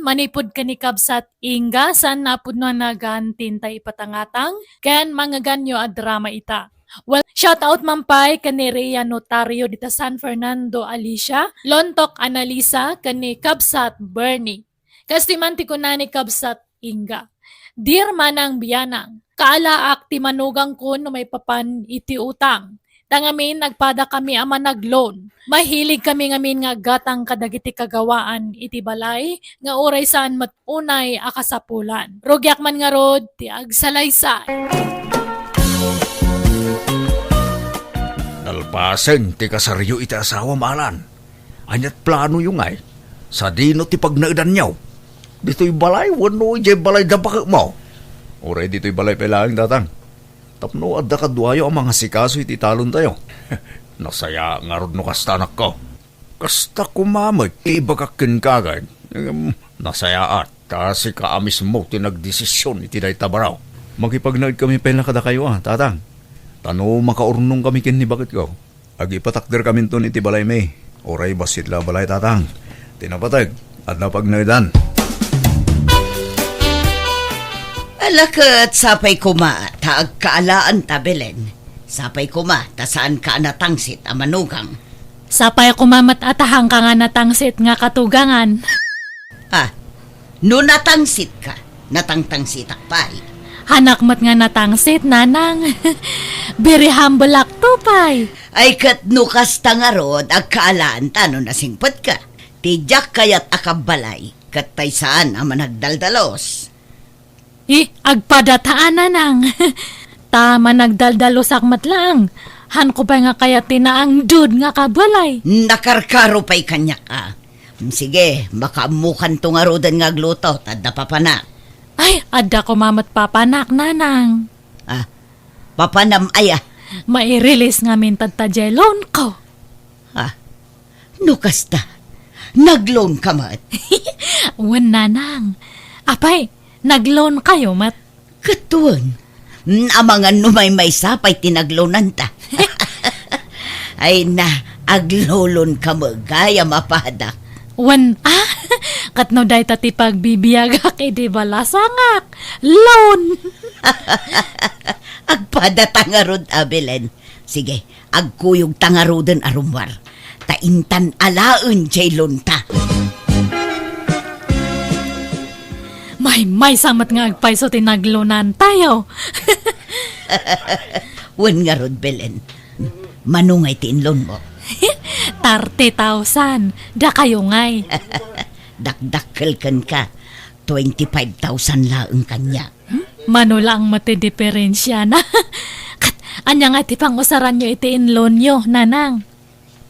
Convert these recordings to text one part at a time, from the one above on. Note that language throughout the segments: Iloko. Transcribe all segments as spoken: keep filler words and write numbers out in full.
Manipud ken ni Kabsat Inga, saan a pudno a nagan ti intay ipatangatang ken mangngeganyo a drama ita. Well, shout out man pay ken ni Rhea Notario dita San Fernando, Alicia, Lontok Analisa, ken ni Kabsat Bernie. Kastoy man ti kuna ni Kabsat Inga, "Dear Manang Bianang, kaalaak ti manugangko no maipapan iti utang. Ta ngamin, nagpada kami a managloan. Mahilig kami ngamin nga aggatang kadagiti kagawaan iti balay nga uray saan met unay a kasapulan. Rugiak man ngarud ti agsalaysay." Nalpasen ti kasaryo iti asawam, Alan. Ania't planoyo ngay? Sadino ti pagnaedanyo? Ditoy balay wenno idiay balay da baketmo? Uray ditoy balay pay laeng, Tatang. Tapno adda kaduayo a mangasikaso iti talontayo. Nasayaat ngarud no kasta, anakko. Kasta koma met ti ibagak kenka, ket, em, nasayaat ta sika a mismo ti nagdesision iti dayta baro. Makipagnaed kami pay la kadakayo, a, Tatang. Ta no makaurnong kami ken ni baketko, agipatakder kaminton iti balaymi. Uray bassit la a balay, Tatang. Ti napateg, adda pagnaedan. Ala ket sapay koma ta agkaalaanta, Belen. Sapay koma ta saanka a natangsit a manugang. Sapay koma met a ta haanka nga natangsit nga katugangan. Ah, no natangsitka, natangtangsitak pay. Haanak met nga natangsit, Nanang. Very humble-akto pay. Ay, ket no kasta ngarud, agkaalaanta no nasingpetka. Ti diak kayat a kabbalay, ket pay saan a managdaldalos. Eh, agpadataan, Nanang. Ta managdaldalusak met laeng. Haanko pay nga kayat ti naangdud nga kabalay. Nakarkaro pay kaniak, a. Sige, makaammokanto ngaruden nga agluto, ta adda papanak. Ay, adda koma met papanak, Nanang. Ah, papanam aya? Mairilis ngamin tatta diay loanko. Ah, no kasta, nagloanka met? Wen, Nanang. Apay, nagloankayo met? Ket wen, amangan no maymaysa pay ti nagloananta. Ay na, agloloanka met gayam a pada. Wen, a? Ket no dayta ti pagbibiagak idi balasangak, loan. Agpadata ngarud a, Belen. Sige, agkuyogta ngaruden a rummuar. Ta intan alaen diay loanta. Maymaysa met nga agpayso ti nagloanantayo. Wen ngarud, Belen. Mano ngay ti inloanmo? Thirty thousand. Dakayo ngay. Dakdakkel kenka. Twenty-five thousand laeng kaniak. Hmm? Mano laeng met ti diperensiana. Ket ania ngay ti pangusaranyo iti inloanyo, Nanang?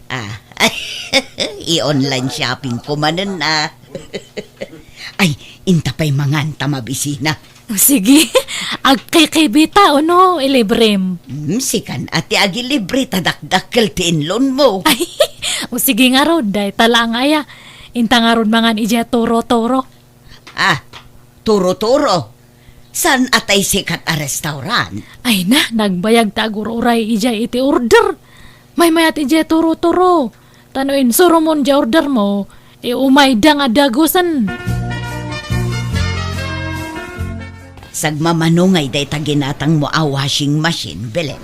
Ah, i-online shopping ko manen, a. Ay, inta pay mangan ta mabisina. Sige, agkikibita uno ilibrem? Hmm, sikan a ti agilibre ta dakdakkel ti inloanmo. Ay, o sige ngarud, dayta laeng aya. Inta ngarud mangan idiay Turo-Turo. Ah, Turo-Turo. Saan a tay sikat a restaurant? Ay na, nagbayag ta agur-uray idiay iti order. Maymayat idiay Turo-Turo. Ta no insuromon diay ordermo, e, umayda nga dagusen. Sagmamano ngay dayta ginatangmo a washing machine, Belen?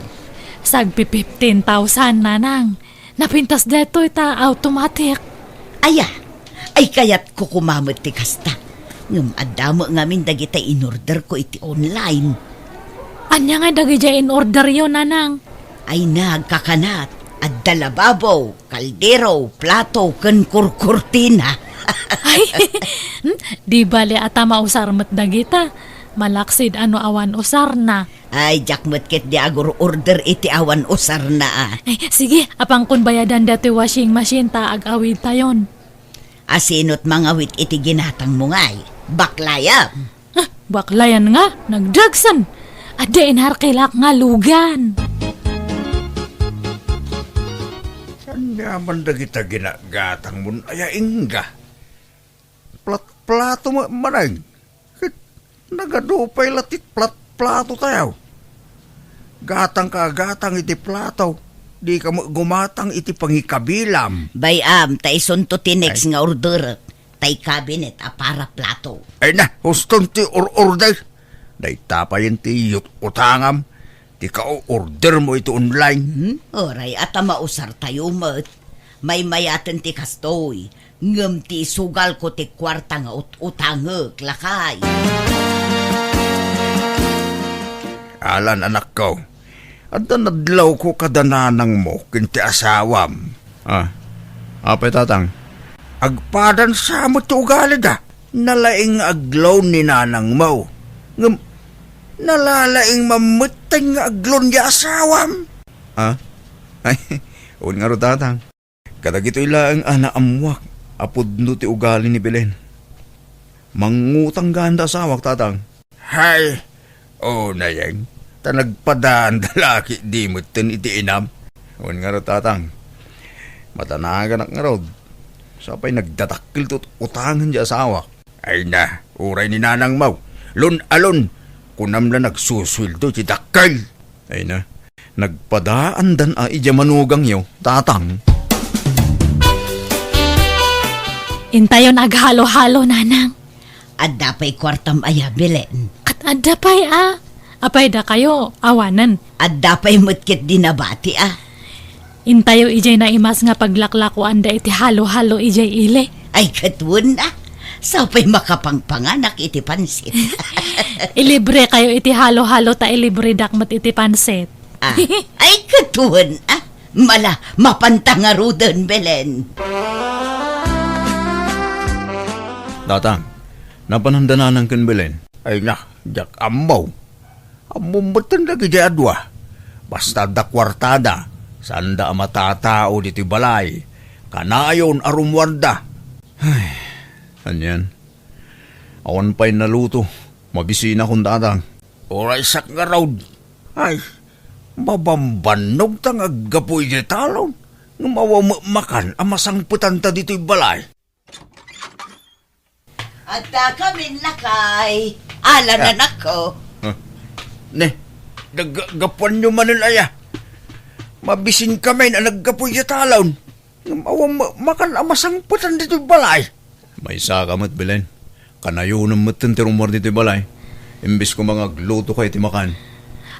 Sagpi fifteen thousand, Nanang. Napintas daytoy ta automatic. Aya, ay kayatko koma met ti kasta. Ngem adda met ngamin dagiti in-orderko iti online. Ania ngay dagidiay in-orderyo, Nanang? Ay nagkakanat, adda lababo, kaldero, plato, ken kurkurtina. Ay, hmm, di bale a ta mausar met dagita. Malaksid a no awan usarna. Ay, diak met ketdi agur-order iti awan usarna, a. Ay, sige, apankon bayadan daytoy washing machine ta ag-awidtayon. Asino't mangawit iti ginatangmo ngay? Baklayam? Ah, baklayan nga, nagdagsen. Adda inarkilak nga lugan. Ania man dagita ginagatangmon aya, Inga? Plat-plato met manen. Ket nagadu pay la ti plat-plato tayo. Gatangka a gatang iti plato, dika met gumatang iti pangikabilam. Bay-am, ta isunto ti next Ay. nga orderek. tay kabinet a para plato. Ay na, huston ti or-order. Dayta payen ti yut-, utangam, ti ka-order mo iti online. Hmm? Uray a ta mausartayo met. Maymayaten ti kastoy, ngem ti isugalko ti kuarta nga ut-, utangek, lakay. Alan, anakko, adda nadlawko kada nanangmo ken ti asawam. Ah, apay, tatang? Agpadan sa met ti ugalida. Nalaing nga aglaw ni nanangmo. Ngem, nalalaing mammetten nga aglaw ni asawam. Ah? Ay, un ngarud, tatang. Kadagitoy laeng a naammuak a pudno ti ugali ni Belen. Mangngutang ganda asawak, tatang. Hay, o, nayeng, ta nagpadaan da la ketdi metten iti inam. Wen ngarud, tatang, madanaganak ngarud. Sapay nagdadakkel ti utangen ti asawak. Ay na, uray ni nanangmo, lun-alun, kunam la nagsusueldo ti dakkel. Ay na, nagpadaandan a idiay manugangyo, tatang. Intayon aghalo-halo, nanang. Adda pay kuartam aya, Belen? Ket adda pay a. Apay dakayo, awanen. Adda pay met ketdi nabati a. Intayo idiay naimas nga paglaklakuanda iti halo-halo idiay ili. Ay, ket wen a. Sapay makapangpanganak iti pansit. Ilibre kayo iti halo-halo ta ilibredak met iti pansit. Ah, ay, ket wen a. Mala, mapanta ngaruden, Belen. Tatang, napananda nanang ken Belen? Ay na, diak ammo. Ammom metten dagiti adua. Basta adda kuartada, saanda a matatao ditoy balay. Kanayon a rummuarda. Ay, anian? Awan pay naluto. Mabisinakon, tatang. Uray siak ngarud. Ay, mabambannogta nga aggapu idiay talon. Ngem awan met makan a masangpetanta ditoy balay. Adda kamin, lakay. Ala, ah, nanakko. Ah. Ne, naggapuanyo manen aya. Mabisin kamin a naggapu idiay talon. Ngem awan ma-, makan a masangpetan ditoy balay. Maysaka met, Belen. Kanayonem metten ti rummuar ditoy balay. Imbes koma nga aglutoka iti makan.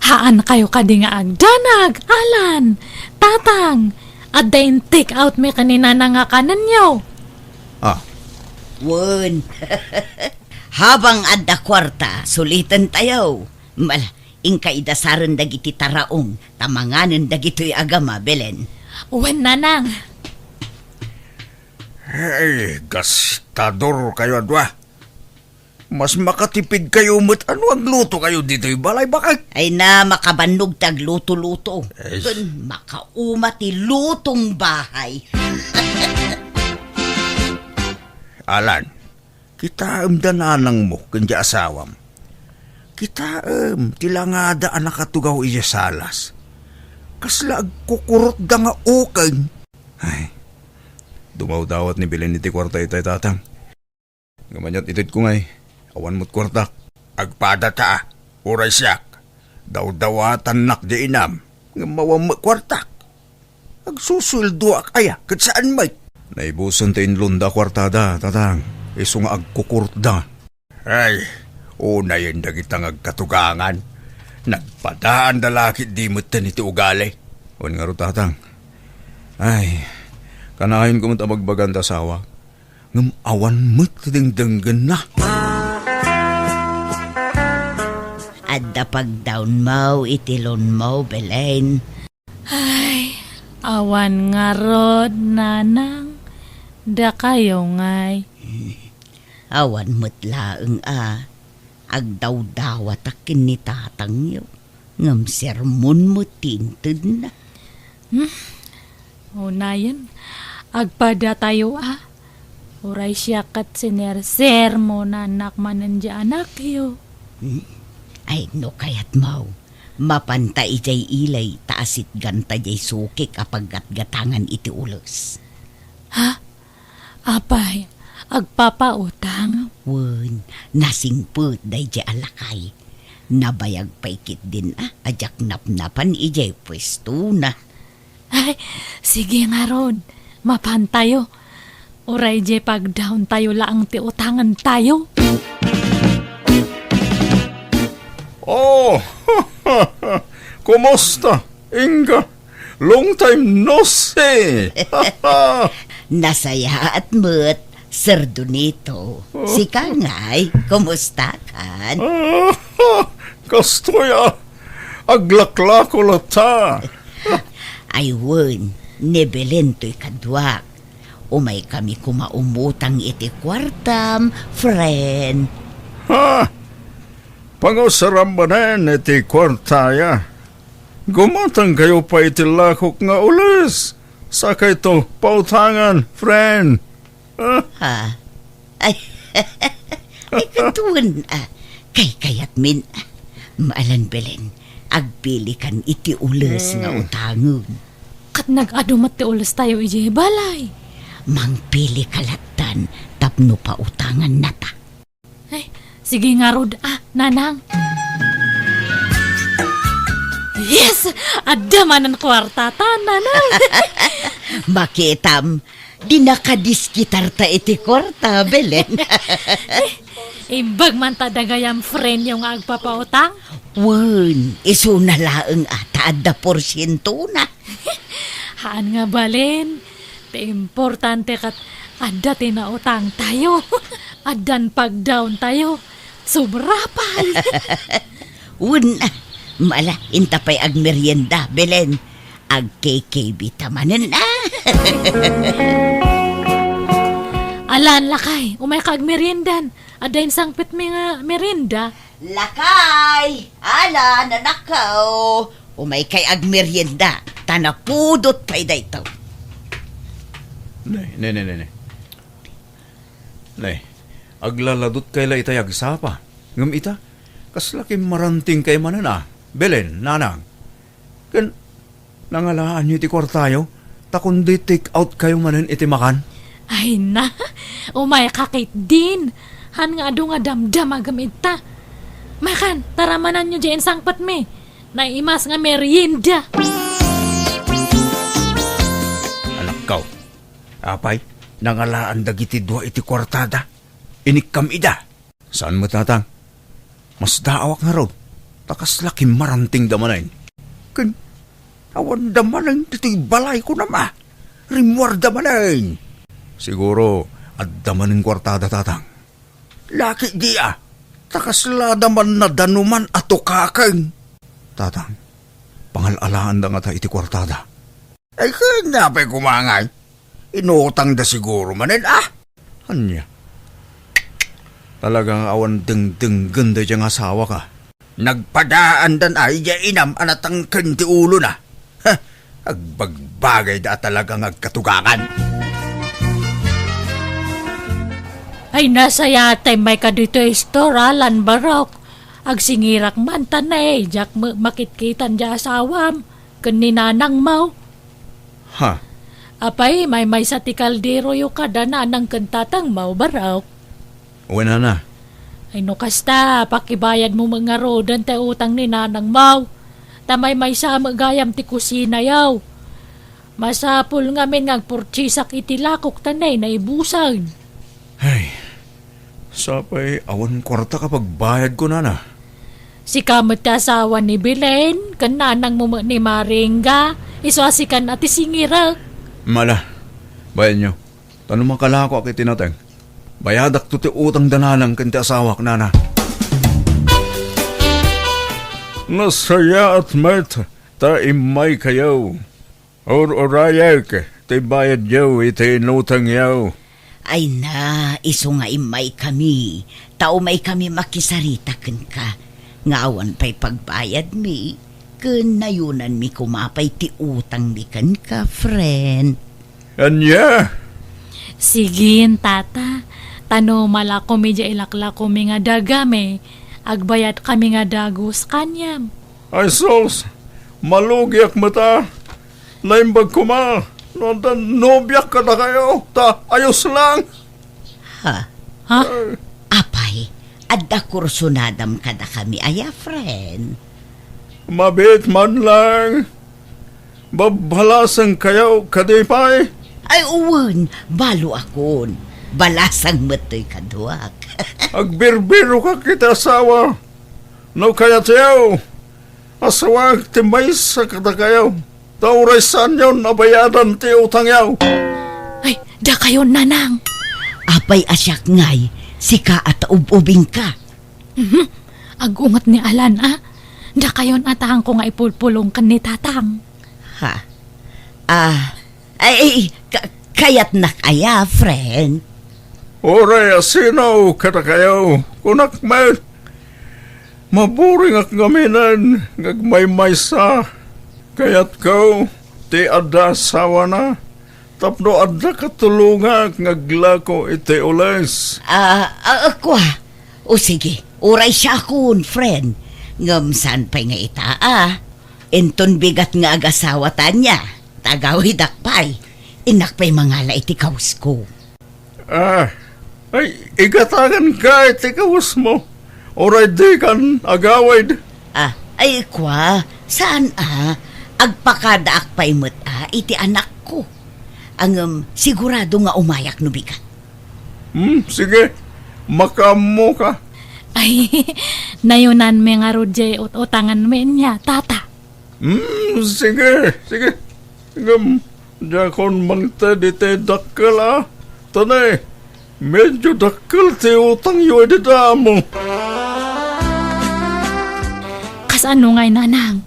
Haan kayo kadi nga agdanag, Alan, Tatang. Adda in-take out mi ken ni Nanang a kanenyo. Ah. Wen. Habang adda kuarta, sulitentayo. Mala, inka idasaren dagiti taraong, ta manganen dagitoy agama, Belen. Wen, Nanang. Ay, gastador kayo a dua. Mas makatipid kayo met a no agluto kayo ditoy balay, bakit? Ay na, makabannog ti agluto-luto. Ay. Ken makauma ti lutong bahay. Alan, kitaem da nanangmo ken di asawam. Kitaem ti langada a nakatugaw idiay salas. Kasla agkukurotda nga ukeng. Ay, dumawdawat ni Belen iti kuarta itay, tatang. Ngem aniat itedko ngay, awan met kuartak. Agpadata, uray siak. Dawdawatannak di inam, ngem awan met kuartak. Agsusueldoak aya, ket saan met? Naibusen ti inlonda a kuartada, tatang, isu nga agkukurotda. Ay, unayen dagita nga agkatugangan. Nagpadaanda la ketdi metten iti ugali. Wen ngarud, tatang. Ay, kanayonko met a bagbagan ti asawak. Ngem awan met ti dengdenggenna. Adda pagdawnmo iti lunmo, Belen. Ay, awan ngarud, Nanang. Dakayo ngay. Awan met laeng a agdawdawatak ken ni tatangyo. Ngem sermon met ti intedna. Hmm? Unayen, agpadatayo a. Uray siak ket sinersermonanak manen di anakyo. Hmm? Ay, no kayatmo, mapanta idiay ili ta asitganta diay sukik a paggatgatangan iti ules. Ha? Apay, agpapautang? Wen, nasingpet daydiay a lakay. Nabayag pay ketdin a, a diak napnapan idiay puestona. Ay, sige ngarud, mapantayo. Uray diay pagdaontayo laeng ti utangantayo. Oh, kumusta, Inga? Long time no see. Nasayaat met, Sir Donito. Oh. Sika ngay, kumusta kan? Ah, kastoy a, aglaklako latta. Ay wen, ni Belen toy kaduak. Umaykami koma umutang iti kuartam, friend. Ha? Pangusaram manen iti kuartaya. Gumatangkayo pay iti lakok nga ules. Sakayto pautangan, friend. Ah. Ha? Ay, ay, katuen, ah, kaykayatmin. Maalan, Belen, agpilikan iti ules nga Hmm. utangen. Ket nag-adu met ti ulestayo idiay balay. Mangpilika lattan tapno pautangannata. Ay, sige ngarud, ah, Nanang. Yes! Adda manen kuartata, Nanang. Makitam, dinaka diskitarta iti kuarta, Belen. Imbag man ta adda gayam friendyo nga agpapautang? Wen, isuna laeng a ta adda porsientona. Haan nga balin, ti importante ket adda ti nautangtayo. Addan pagdaontayo. Sobra pay. Wen, mala, inta pay agmerienda, Belen. Agkikibita manen, ah. Alan, lakay, umayka agmeriendan. Adda insangpetmi nga merienda. Lakay, Alan, anakko, umaykay agmerienda, ta napudot pay daytoy. Ne, ne, ne, ne, ne. Ne, aglaladutkay la itay agsapa. Ngem ita, kasla kimmarantingkay manen a, Belen, Nanang. Ken nangalaanyo iti kuartayo, ta kundi take out kayo manen iti makan. Ay na, umayka ketdin. Haan nga adu nga damdamagem ita. Makan, taramananyo diay insangpetmi. Naimas nga merienda. Anakko, apay, nangalaan dagiti dua iti kuartada? Inikkam ida. Saan met, Tatang? Masdaawak ngarud, ta kasla kimmarantingda manen. Ken, awanda manen ditoy balay, kunam a. Rimmuarda manen. Siguro, adda manen kuartada, Tatang. Laki di a, ta kaslada man nadanuman a tukaken. Tatang, pangal-alaanda ngata iti kuartada. Ay, ken apay koma ngay? Inutangda siguro manen, ah? Ania? Talaga nga awan dengdenggen daydiay nga asawak, ah. Nagpadaandan ay diay inam a natangken ti ulona. Ha? Agbagbagayda a talaga nga agkatugakan. Ay, nasayat ti immayka ditoy store, Alan, barok. Agsingirak man ta ne, diak me-, makitkitan diay asawam ken ni nanangmo. Ha? Apay, maymaysa ti kalderoyo kada nanang ken tatangmo, barok? Wen, nana. Ay, no kasta, pakibayadmo met ngaruden ti utang ni nanangmo. Ta maymaysa met gayam ti kusinayo. Masapul ngamin nga agpurtiesak iti lakok ta ne, naibusen. Ay, sapay awan kuarta ka pagbayadko, nana. Sika met ti asawa ni Belen, ken nanangmo met ni Maringga, isu a sikan a ti singirek. Mala, bayanyo. Ta no makalakoak iti nateng, bayadakto ti utang da nanang ken ti asawak, nana. Nasayaat met ta immaykayo. Ur-urayek ti bayadyo iti inutangyo. Ay na, isu nga immaykami, ta umaykami makisarita kenka, nga awan pay pagbayadmi, ken nayunanmi koma pay ti utangmi kenka, friend. Ania? Sigin, tata, ta no malakomi diay ilaklakomi nga dagami, agbayadkami nga dagus kaniam. Ay sus, malugiak met a. Naimbag koma no adda nobiak kadakayo, ta ayos lang. Ha? Ha? Ay. Apay, adda kursunadam kadakami aya, friend? Mabiit man lang. Babbalasengkayo kadi pay? Ay, wen, baloakon. Balasang met toy kaduak. Agbirbirokak iti asawa. No kayatyo, asawaek ti maysa kadakayo. Ta uray saanyon a bayadan ti utangyo. Ay, dakayon, nanang. Apay a siak ngay, sika a taub-ubingka. Mhm. Agunget ni Alan, a. Dakayon a taangko nga ipulpulong ken ni tatang. Ha? Ah, ay, ay, ka-, kayatnak aya, friend? Uray a sino kadakayo, kunak met. Maburingak ngaminen nga agmaymaysa. Kayatko ti adda asawana tapno adda katulongak nga aglako iti ules. Ah, ah, kua. O sige, uray siakon, friend. Ngem saan pay nga ita, a? Inton bigat nga agasawa ta ania, ta agawidak pay. Innak pay mangala iti kawusko. Ah, ay, igatanganka iti kawusmo. Uray dikan agawid. Ah, ay, kua, saan a? Agpakadaak pay met a iti anakko. Ngem, sigurado nga umayak no bigat. Hmm, sige. Makaammoka. Ay, nayunanmi ngarud jay ut-utanganmi ania, tata. Hmm, sige, sige. Ngem, diakon mangted iti dakkel, a. Ta ne, medyo dakkel ti utangyo idi damo. Kasano ngay, nanang?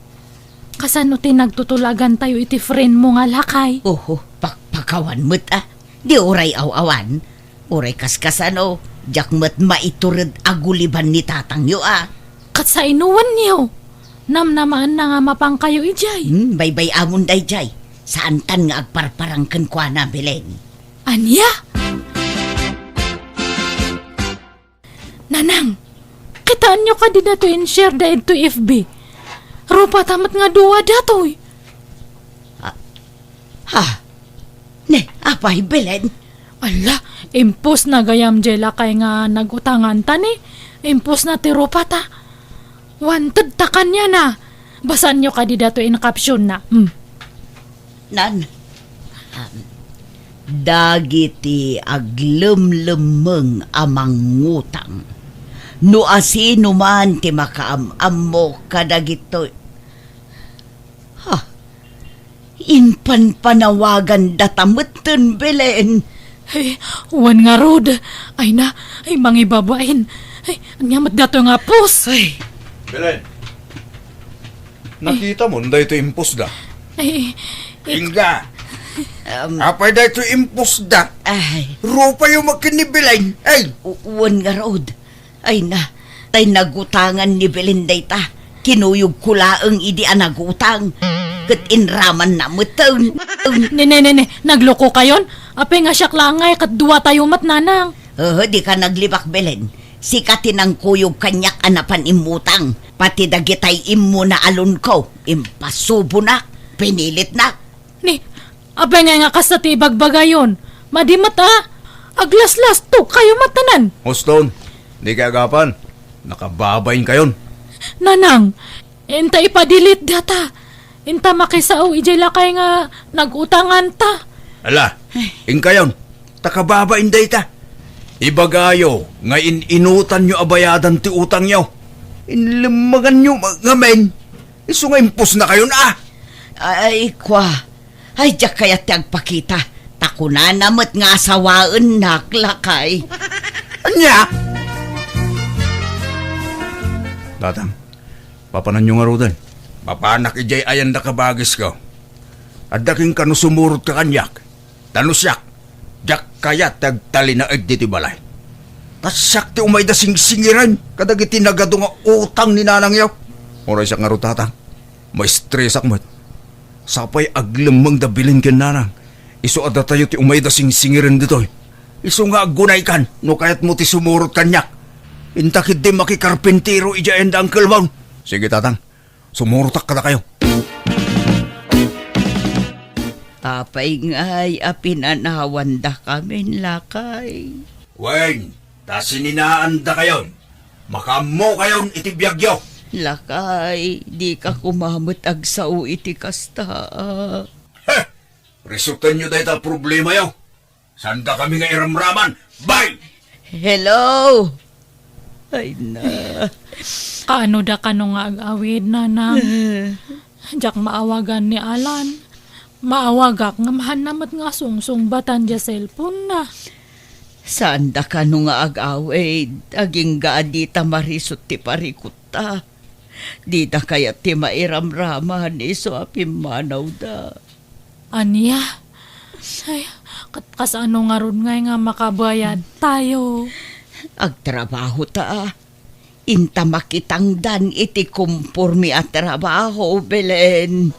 Kasano ti nagtutulagantayo iti friend mo nga lakay? Oho, pakpakawan met, a. Di uray aw-awan. Uray kaskasano, diak met maitured a guliban ni tatangyo, a. Ket sainoenyo? Namnamaenna nga mapankayo idiay. Hmm, baybay-amon daydiay. Saantan nga agparparang kenkuana, Belen. Ania? Nanang, kitaenyo kadi datoy in-share da idtoy F B? Rupata met nga dua datoy. Ah, ha? Ne, apay, Belen? Ala, impostna gayam jay lakay nga nag-utanganta ni. Impostna ti rupata. Wanted ta kaniana. Basaanyo kadi datoy in captionna. Hmm. Nan, um, dagiti aglemlemmeng a mangngutang. No asinoman ti makaam-ammo kadagitoy. Ha? Impanpanawagandata metten, Belen. Ay, wen ngarud. Ay na, ay mangibabain. Ay, ania met datoy nga post? Ay. Belen, nakitam daytoy impostda? Ay, ay. Inga! Um, apay daytoy impostda? Ay. Rupayo met ken ni Belen. Ay! U-, wen ngarud. Ay na, tay nagutangan ni Belen dayta. Kinuyogko laeng idi a nagutang. Ket inramanna metten. Ne, ne, ne, ne, naglokokayon? Apay nga siak laeng ngay ket duatayo met, nanang. Haa, dika naglibak, Belen. Sika ti nangkuyog kaniak a napan immutang. Pati dagitay immuna a loan-ko, impasubonak, pinilitnak. Ni, apay ngay nga kasta ti ibagbagayon? Madi met a, aglaslastogkayo met tanan. Houston, dika agapan. Nakababainkayon. Nanang, inta ipa-delete data. Inta makisao idiay lakay nga nag-utanganta. Ala, inkayon, ta kababain dayta. Ibagayo nga in-inutanyo a bayadan ti utangyo. Inlemmeganyo ma-, ngamin. Isu nga impostnakayon, a. Ay, kua. Ay, diak kayat ti agpakita. Ta kunana met nga asawaennak, lakay. Ania? Tatang, papananyo ngaruden? Mapanak idiay ayan da kabagisko. Adda kenka no sumurotka kaniak. Ta no siak, diak kayat ti agtalinaed ditoy balay. Ta siak ti umayda singsingiren kadagiti nagadu nga utang ni nanangyo. Uray siak ngarud, tatang, maestresak met. Sapay aglemmeng da Belen ken nanang. Isu a datayo ti umayda singsingiren ditoy. Isu nga aggunaykan no kayatmo ti sumurot kaniak. Inta ketdi makikarpintero idiay ayan da Uncle Mon. Sige, tatang. Sumurotak kadakayo. Apay ngay a pinanawandakamin, lakay? Wen, ta sininaandakayon. Makaammokayon iti biagyo. Lakay, dika koma met agsao iti kasta. Heh! Resoltanyo dayta a problemayo. Saandakami nga iramraman. Bye! Hello! Ay na. Kaano da kano nga ag-awid, nanang? Diak maawagan ni Alan. Maawagak ngem haanna met nga sungsungbatan diay cellphone na. Saanda kano nga ag-awid, agingga a dita marisut ti parikutta. Dida kayat ti mairamraman isu a pimmanawda. Ania? Ay, ket kasano ngarud ngay nga makabayadtayo? Agtrabaho ta. Inta makitangdan iti komporme a trabaho, Belen.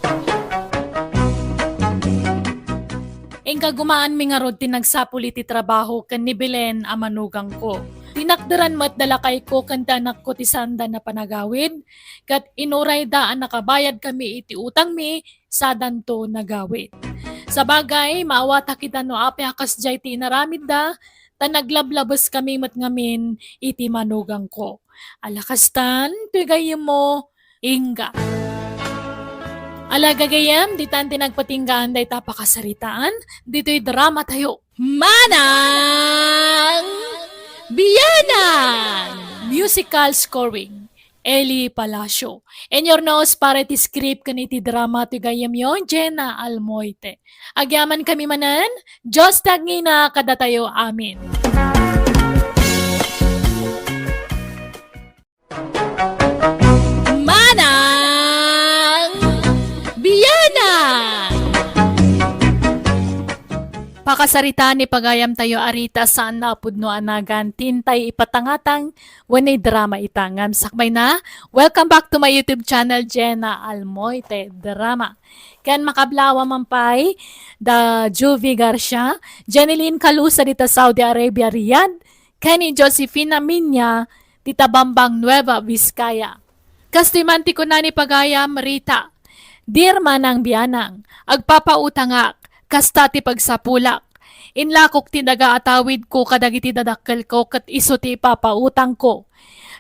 Inka gumaanmi ngarud ti nagsapul iti trabaho ken ni Belen a manugangko. Tinakderan met da lakayko ken ti anakko ti saanda a panagawid, ket inurayda a nakabayadkami iti utangmi sadanto nagawid. Sabagay, maawatak ida no apay a kasdiay ti inaramidda, ta naglablabeskami met ngamin iti manugangko. Ala kastan, toy gayyemmo, ingga. Ala gagayyem, ditan ti nagpatinggaan dayta a pakasaritaan, ditoy dramatayo. Manang Bianang! Musical scoring, Eli Palacio. Inyurnos para iti script ken iti drama ti gayyemyo, Jenna Almoite. Agyamankami manen, Dios ti agngina kadatayo amin. Manang Bianang! Pakasaritaan ni pagayamtayo a Rita saan a pudno a nagan ti intay ipatangatang wenno idrama ita. Ngem sakbayna, welcome back to my YouTube channel, Jenna Almoite Drama. Ken makablawa man pay da Juvie Garcia, Jenilyn Calusa dita Saudi Arabia, Riyadh, ken ni Josefina Minya dita Bambang, Nueva Vizcaya. Kastoy man ti kuna ni pagayam, Rita, Dear Manang Bianang, agpapautangak, kasta ti pagsapulak. Inlakok ti daga a tawidko kadagiti dadakkelko ket isu ti ipapautangko.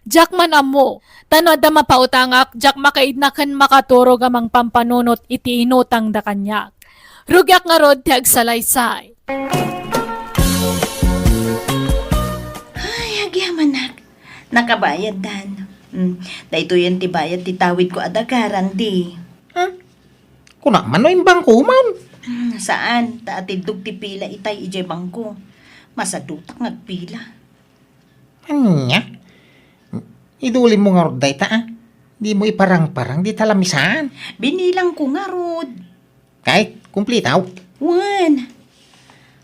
Diak man ammo, ta no adda mapautangak, diak makaidna ken makaturog a mangpampanunot iti inutangda kaniak. Rugiak ngarud ti agsalaysay. Ay, agyamanak. Nakabayaddan. Mm, daytoyen ti bayad ti tawidko a daga, Randy. Hmm? Kuna man no imbangko man? Hmm, saan, ta atiddog ti pila itay idiay bangko. Masadutak nga agpila. Ania? Idulinmo ngarud dayta, a? Dimo iparangparang dita lamisaan? Binilangko ngarud. Kay, kumplitaw? Wen.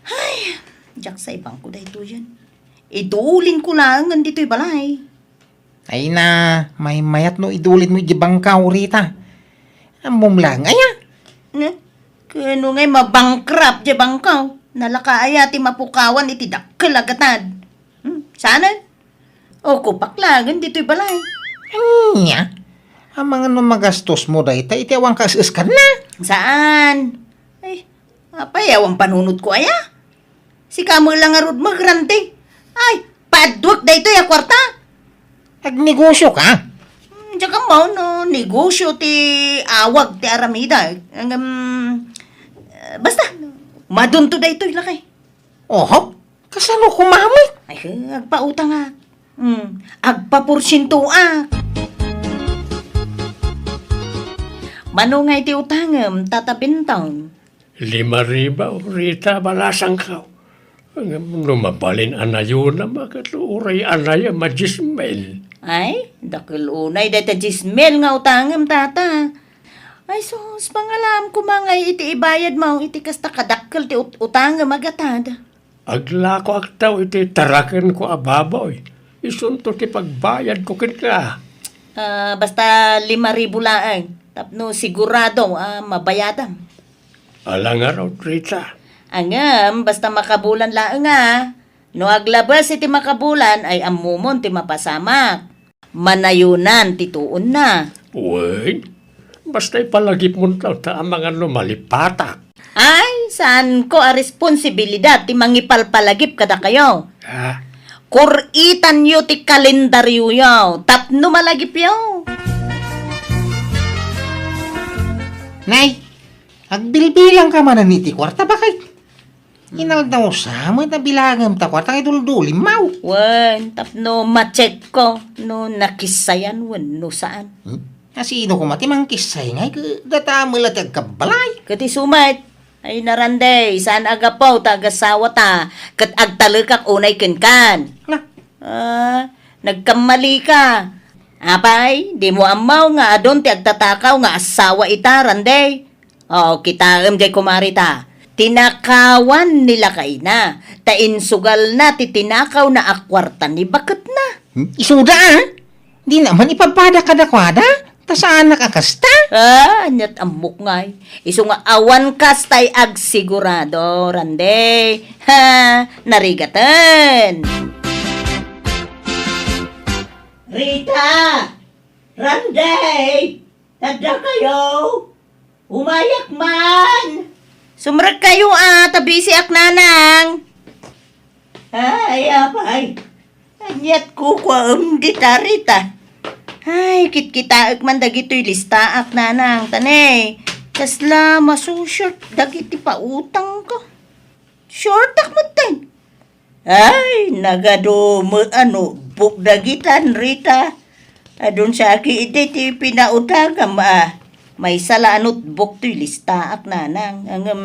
Ay, diak sa ibangko daytoyen. Idulinko laengen ditoy balay. Ay na, maymayat no idulinmo idiay bangkaw, Rita. Ammom laeng aya? Ne? Kano ngay mabankrupt diay bangkaw? Nalaka aya ti mapukawan iti dakkel a gatad? Hmm, saanen? O, kupak laengen ditoy balay. Ania? Amangan no magastosmo dayta iti awan kaes-eskanna? Saan? Ay, apay, awan panunotko aya? Sika met la ngarud, Randy. Ay, padduek daytoy a kuarta. Agnegosio ka? Hmm, diak ammo no negosio ti awag ti aramidek. Ngem, eh, basta, madunto daytoy lakay. Oho, kasano koma met? Ay, agpautangak. Hmm, agpaporsientoak. Mano nga iti utangem, Tata Bentong? Lima ribu, Rita, balasangko. Ngem no mabalin a nayonam, ket uray anayam a diesmil. Ay, dakkel unay dayta diesmil nga utangem, Tata. Ay sus, pangalaam koma ngay iti ibayadmo iti kasta kadakkel ti ut-, utangem a gatad. Aglakoak taw iti tarakenko a baboy. Isunto ti pagbayadko kenka. Ah, basta lima ribu laeng, tapno sigurado a mabayadam. Ala ngarud, Rita. Ngem, basta makabulan laeng a. No aglabes iti makabulan, ay ammomon ti mapasamak. Manayonan ti tuonna. Wen, basta ipalagipmon ta, ta amangan no malipatak. Ay, saanko a responsibilidad ti mangipalpalagip kadakayo. Ah? Kur-itanyo ti kalendaryoyo tapno malagipyo. Nay, Agbilbilangka manen iti kuarta, bakay. Inaldaw sa met a bilangem ta kuarta nga iduldulimmaw. Wen, tapno ma-check ko no nakissayan wenno saan. Hmm? A sino koma ti mangkissay ngay ket data met la ti agkabbalay? Ket isu met, ay na Randy, saan a gapu ta agasawata ket agtalekak unay kenkan. Na? Ah, nagkammalika. Apay, dimo ammo nga adun ti agtatakaw nga asawa ita, Randy? O, kitaem jay kumarita. Tinakawan ni lakayna, ta insugalna ti tinakawna a kuarta ni baketna. Hmm? Isuda, ah? Dina man ipapada kadakuada? Ta saanak a kasta? Ah, ania't ammok ngay. Isu nga awan kastay agsigurado, Randy. Ha, narigaten. Rita! Randy! Adda kayo? Umayak man! Sumrek kayo, ah, ta busy ak, nanang. Ay, apay. Ania't kukuaem dita, Rita? Ay, kitkitaek man dagitoy listaak, nanang. Ta ne, kasla masu-short dagiti pautangko. Shortak metten. Ay, nagadu met a notebook dagitan, Rita. Adun saki idi ti pinautangam a. Maysa la a notebook toy listaak, nanang. Ngem,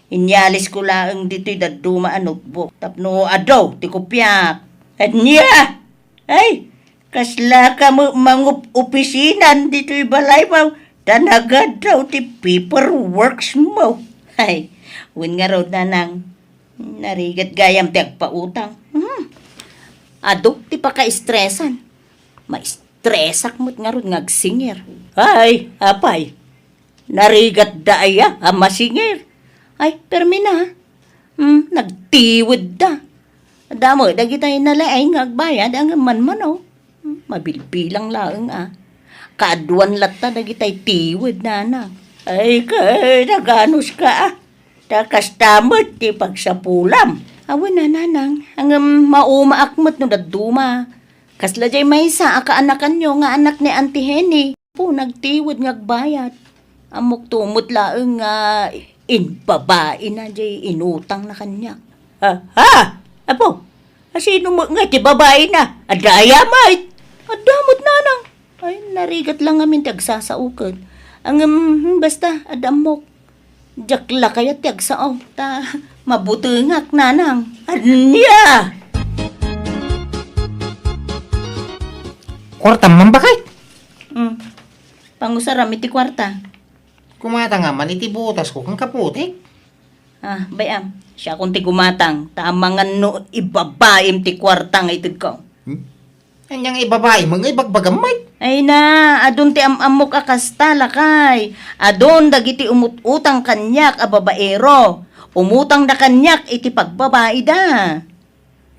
inyalisko laeng ditoy dadduma a notebook tapno adu ti kopiak. Ania? Ay, kasla ka met mangup-opisinan ditoy balaymo, ta nagaddaw ti paperworks mo. Ay, wen ngarud, nanang, narigat gayam ti agpautang. Hmm. Adu ti pakaestresan. Maestresak met ngarud nga agsingir. Ay, apay, narigatda aya a masingir? Ay, permi na. Hmm, nagtiwedda. Damo dagitay nalaing nga agbayad, ngem manmano. Hmm, mabilbilang laeng a. Kaaduan latta dagitay tiwed, nanang. Ay, kay, naganuska a. Ta kasta met ti pagsapulam. Awan a, nanang. Ngem maumaak met no dadduma. Kasla jay maysa a kaanakanyo nga anak ni Auntie Henny. Po, nagtiwed nga agbayad. Ammok to met laeng nga imbabaina jay inutangna kaniak. Ah, ha? Apo, a sino met ngay ti babaina? Adda aya met? Adda met, nanang. Ay, narigat la ngamin ti agsasaoken. Ngem, hmm, basta, adda ammok. Diak la kayat ti agsao, ta mabutengak, nanang. Ania? Kuartam man, bakay? Hmm. Pangusaram iti kuarta. Kumatang man iti butasko ken kaputik. Ah, bay-am. Siakon ti kumatang, ta amangan no ibabaim ti kuarta nga itedko. Hmm? Ania nga ibabaim nga ibagbagam met? Ay na, adun ti am-ammok a kasta, lakay. Adun dagiti umut-utang kaniak a babaero. Umutangda kaniak iti pagbabaida.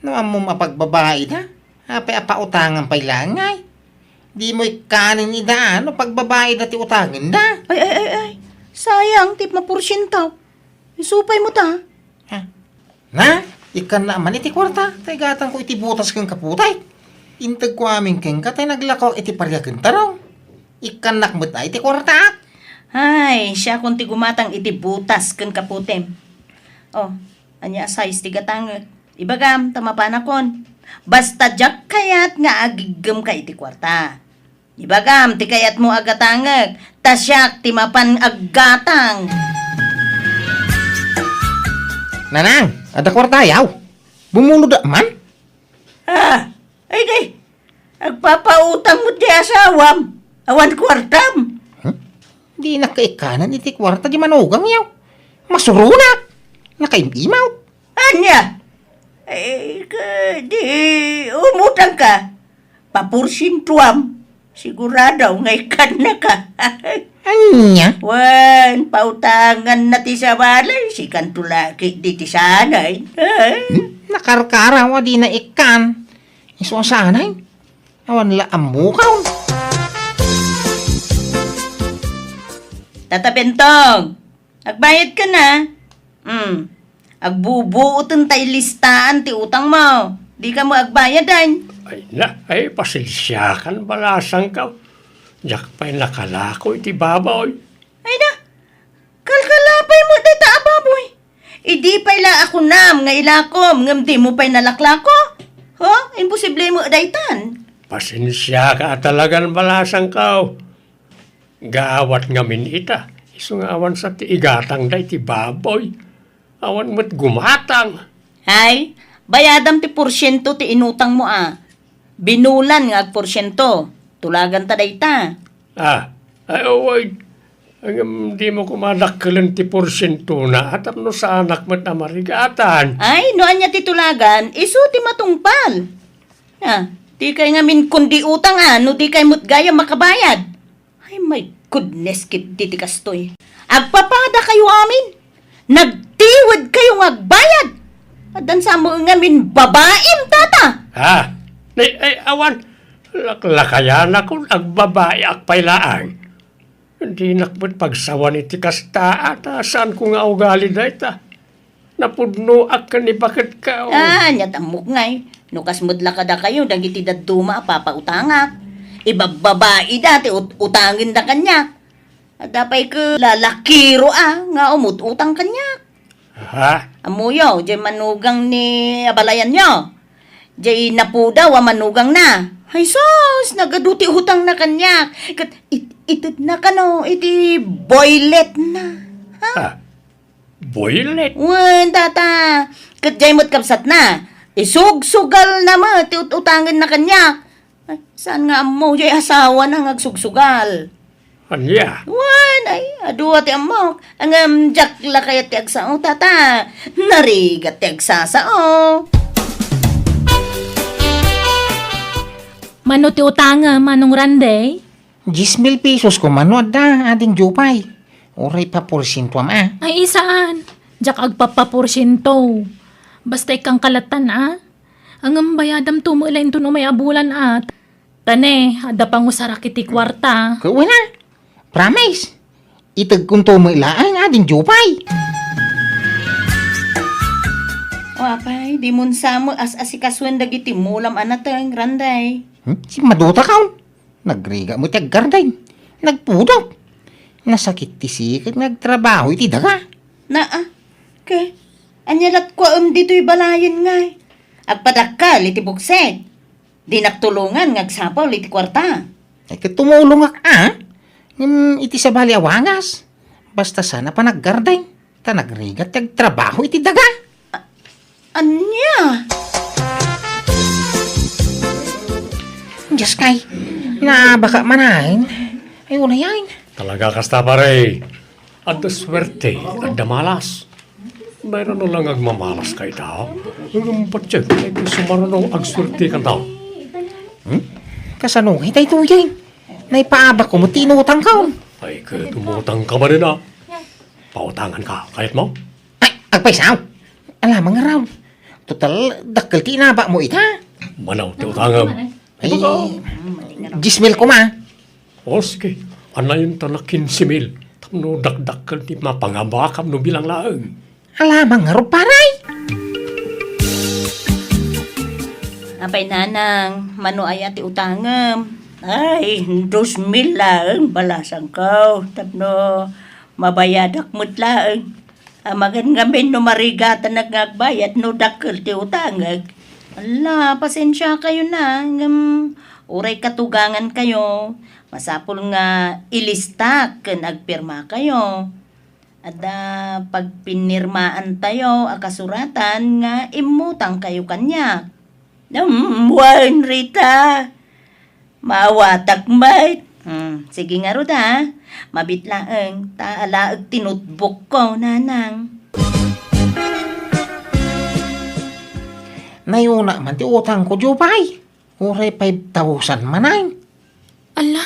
No ammom a pagbabaida, apay a pautangam pay laeng ngay? Dimo ikkanen ida no pagbabaida ti utangenda? Ay, ay, ay, ay. Sayang ti maporsientaw. Isu pay met a. Ha? Na, ikkannak man iti kuarta, ta igatangko iti butas ken kaputek. Integko amin kenka, ta naglakoak iti pariaken tarong. Ikkannak met a iti kuartaak. Ay, siakon ti gumatang iti butas ken kaputem. Oh, ania a size ti gatangek? Ibagam, ta mapanakon. Basta diak kayat nga agiggemka iti kuarta. Ibagam ti kayatmo a gatangek, ta siak ti mapan aggatang. Nanang, adda kuartayaw? Bumulod man? Ah, ay di, agpapautang met ti asawam, awan kuartam. Hmm? Dinak ikkanen iti kuarta ti manugangyaw. Masuronak. Nakaim-imaw. Ania? Eh, ka-, di, umutangka. Paporsientuam. Sigurado nga ikkannaka. Ania? Wen, pautanganna ti sabali. Sikanto la ketdi ti sanay. Eh? Hmm? Nakarkaraw a dina ikkan. Isu a sanay? Awan la ammokaw. Tata Bentong, agbayadka na. Hmm. Agbubuoten ta ilistaan ti utangmo. Dika met agbayaden. Ay na, ay, pasensiakan, balasangko. Diak pay nakalako iti baboy. Ay na, a kunam nga ilakom ngem dimo pay nalaklako? Ho? Imposible met daytan. Pasensiaka a talagan, balasangko. Gaawat ngamin ita, isu nga awan sa ti igatangda iti baboy. Awan met gumatang. Ay, bayadam ti porsiento ti inutangmo a. Binulan nga agporsiento. Tulaganta dayta. Ah, ay, uy. Ngem dimo koma dakkelen ti porsientona, a tapno saanak met a marigatan. Ay, no ania ti tulagan, isu ti matungpal. Ah, dikay ngamin kundi utang a, no dikay met gayam makabayad. Ay, my goodness, ket diti kastoy. Agpapadakayo amin. Nagtiwedkayo nga agbayad. Addan sa mo ngamin babaim, tata. Ha? Ay, ay, awan. Laklakayanakon, agbabayak pay laeng. Dinak met pagsawan iti kasta, ta saanko nga ugali dayta. Napudnoak ken ni baket ka, oh. Ah, ania ti ammok ngay. No kas met la kadakayo dagiti dadduma a papautangak. Ibabbabaida ti ut-, utangenda kaniak. Adda pay ket lalakiro a nga umut-utang kaniak. Ha? Ammoyo, diay manugang ni abalayanyo. Diay napudaw a manugangna. Ay sus, nagadu ti utangna kaniak. Ket it-, itedna kano iti boyletna. Ha? Ah, boylet? Wen, tata. Ket diay met kabsatna. Isugsugalna met ti ut-, utangenna kaniak. Ay, saan nga ammo, diay asawana nga agsugsugal. Ania? Wen, ay, adu a ti ammok. Ngem diak la kayat ti agsao, tata. Narigat ti agsasao. Mano ti utangem, Manong Randay? Dies mil pesos koma no adda, Ading Jupay. Uray paporsientoam a. Ay, saan. Diak agpapaporsiento. Basta ikkan kalatan a. Ngem bayadam to met la inton umay a bulan a. Ta ne, adda pangusarak iti kuarta. Ket wen a. Promise. Itedkon to met laeng, Ading Jupay. O apay, dimon sa met as-asikasuen dagiti mulam a nateng, Randay. Hmm? Simmadutakon. Nagrigat met ti aggarden. Nagpudot. Nasakit ti siket nga agtrabaho iti daga. Naa, ke, ania latkuaem ditoy balayen ngay? Agpadakkel iti buksit. Dinak tulongan nga agsapul iti kuarta. Ay, ket tumulongak a. Ngem iti sabali a wagas. Basta saan a panaggarden. Ta nagrigat ti agtrabaho iti daga. A-, ania? Diyos kay, naabaka manen. Ay, unayen. Talaga kasta, pare. Adda suerte, adda malas. Nairano lang agmamalas kayta. Ngem patiek, ay, sumarano agsuerte kanta. Hmm? Kasano nga itay tuyen? Naipaabak ko mo ti inutang ka. Ay, ket umutang ka ba rin, a? Pautangan ka, kayat mo? Ay, agpaysaw. Alamang nga raw. Total, dakkel ti inabak mo ita. Manaw ti utangem. Ay, dies mil koma. O, sige. Anayon ta na kinse mil. Tapno dakdakkel ti mapangabakam no bilang laeng. Alamang nga raw, paray. Apay, nanang, mano aya ti utangem? Ay, dos mil laeng, balasangko. Tapno mabayadak met laeng. Amangan ngamin no marigatanak nga agbayad no dakkel ti utangek. Ala, pasensiakayo na, ngem uray katugangankayo, masapul nga ilistak ken agpirmakayo. Adda pagpinirmaantayo a kasuratan nga immutangkayo kaniak. Ngem wen, Rita, maawatak met. Hmm, sige ngarud, a. Mabit laeng, ta alaek ti notebook ko, nanang. Nayuna man ti utangko, Jupay. Uray five thousand manen. Ala,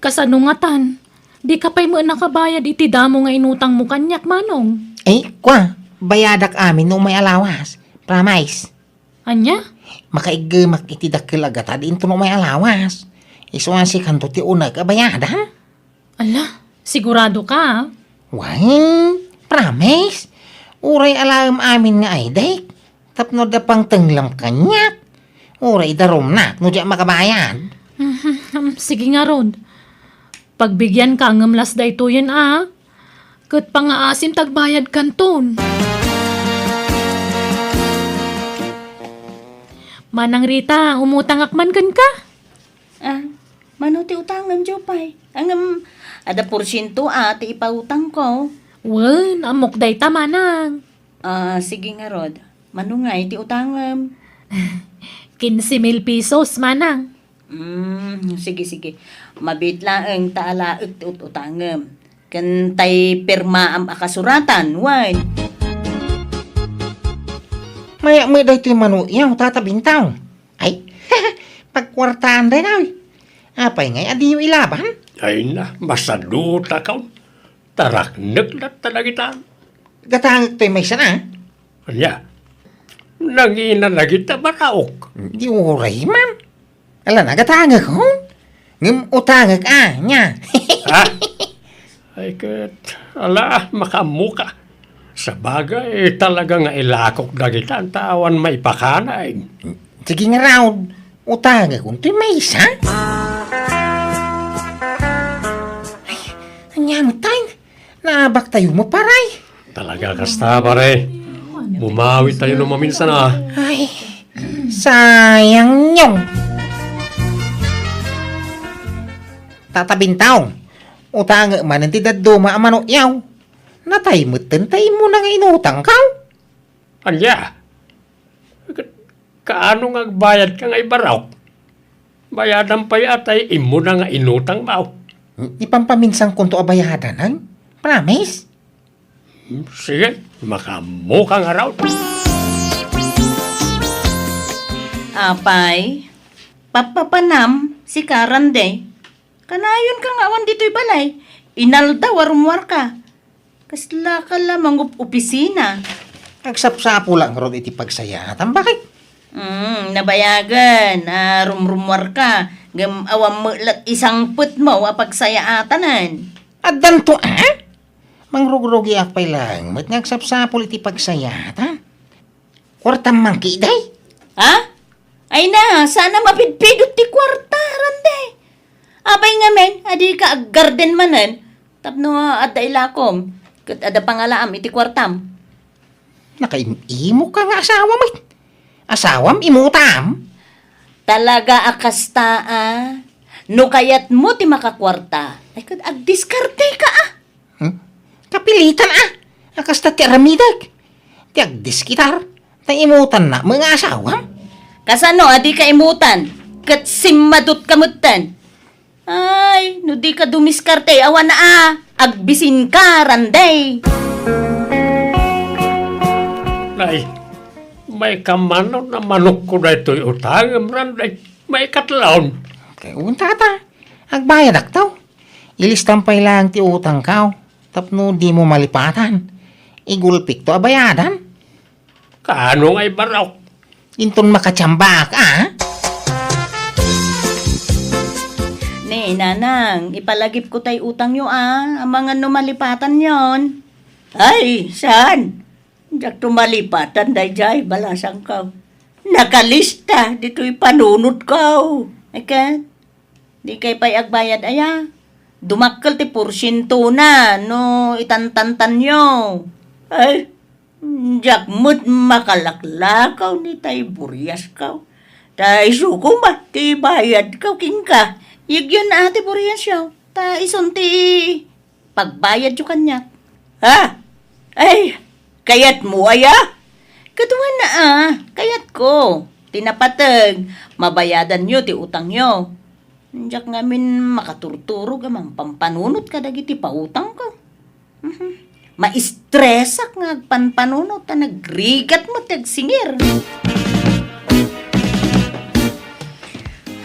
kasano ngatan? Dika pay met nakabayad iti damo nga inutangmo kaniak, Manong. Ay, kua, bayadak amin no umay a lawas. Promise. Ania? Makaiggemak iti dakkel a gatad inton umay a lawas. Isu a sikanto ti uneg a bayada. Ala, sigurado ka, a? Wen, promise. Uray alaem amin nga aydek. Tapno adda pangtenglam kaniak. Uray darumnak no diak makabayad. Mhm, sige ngarud. Pagbigyan ka ngem las daytoyen a. Ket pangaasim ta agbayad kanton. Manang Rita, umutangak man kenka. Ah, mano ti utangem, Jopay? Ngem, adda porsiento a ti ipautangko. Wen, ammok dayta, manang. Ah, sige ngarud. Mano ngay ti utangem? Quince mil pesos, manang. Mm, sige, sige. Mabiit laeng ta alaek ti ut-utangem. Ken tay pirmaam a kasuratan, wen. Mayat met daytoy mano-iyaw, Tata Bintaw. Ay, pagkuartaan dayta. Apay ngay a diyo ilaban? Ay na, masadutakon. Taraknek latta dagita. Gatangek toy maysa na. Ania? Nangina dagita baraok. Di uray man. Ala, nagatangek, hon? Ngem utangek, ah, nia. Ha? Ay ket, ala, makaammoka. Sabagay, talaga nga ilakok dagita, ta awan maipakana, eh. Sige ngarud, utangek, untoy maysa? Ay, ania met tayo? Naabak tayo, maparay. Talaga kasta, pare. Bumawi tayo no maminsan, ah. Ay, sayang yun. Tata Bintaw, utangek manen ti dadduma a mano-iyaw. Natay metten ta immuna nga inutangkaw. Ania? Ka-, kaano nga agbayadka nga ibaraok? Bayadan pay a tay immuna nga inutangmo. Ipampaminsankonto a bayadanan. Promise? Hmm, sige, makaammoka ngarud. Apay, papapanam, sika, Randy. Kanayonka nga awan ditoy balay. Inaldaw a rummuarka. Kaslaka la mangup-opisina. Agsapsapulak ngarud iti pagsayaatan. Bakit? Mm, nabayagen a rumrummuarka. Ngem awan met la isangpetmo a pagsayaatanen. Addanto, ah? Mangrugrugiak pay laeng met nga agsapsapul iti pagsayaatan. Kuartam man ketdi? Ha? Ay na, saan a mapidpidot ti kuarta, Randy. Apay ngamin, a dika aggarden manen, tapno adda ilakom, ket adda pangalaam iti kuartam. Nakaim-imokka nga asawa met. Asawam, imutam? Talaga a kasta, a. No kayatmo ti makakuarta, ay ket agdiskardeka, a. Hmm? Kapilitan, a. A kasta ti aramidek. Ti agdiskardek, ta imutannak nga asawam. Kasano a dika imutan? Ket simmadutka metten. Ay, no dika dumiskarte, awan a. Agbisinka, Randy. Nay, maikamanon a manokko daytoy utangem, Randy. Maikatlon. Kay, un, tata. Agbayadakto. Ilistam pay laeng ti utangko tapno dimo malipatan. Igulpikto a bayadan. Kaano nga ibaraok? Inton makatiambak, a? Ni, Nanang, ipalagipko tay utangyo, a. Amangan no malipatanyon. Ay, saan? Diakto malipatan daydiay, balasangko. Nakalista ditoy panunotko. Ket, dikay pay agbayad aya? Dumakkel ti porsientona no itantantanyo. Ay, diak met makalaklakaw ni tay buriasko. Ta isu koma ti bayadko kenka. Yegyen a ti buriasyo. Ta isun ti pagbayadyo kaniak. Ha? Ay, kayatmo aya? Kaduana a, kayatko. Ti napateg, mabayadanyo ti utangyo. Diak ngamin makaturturog a mangpampanunot kadagiti pautangko. Mhm. Maistresak nga agpanpanunot ta nagrigat met ti agsingir.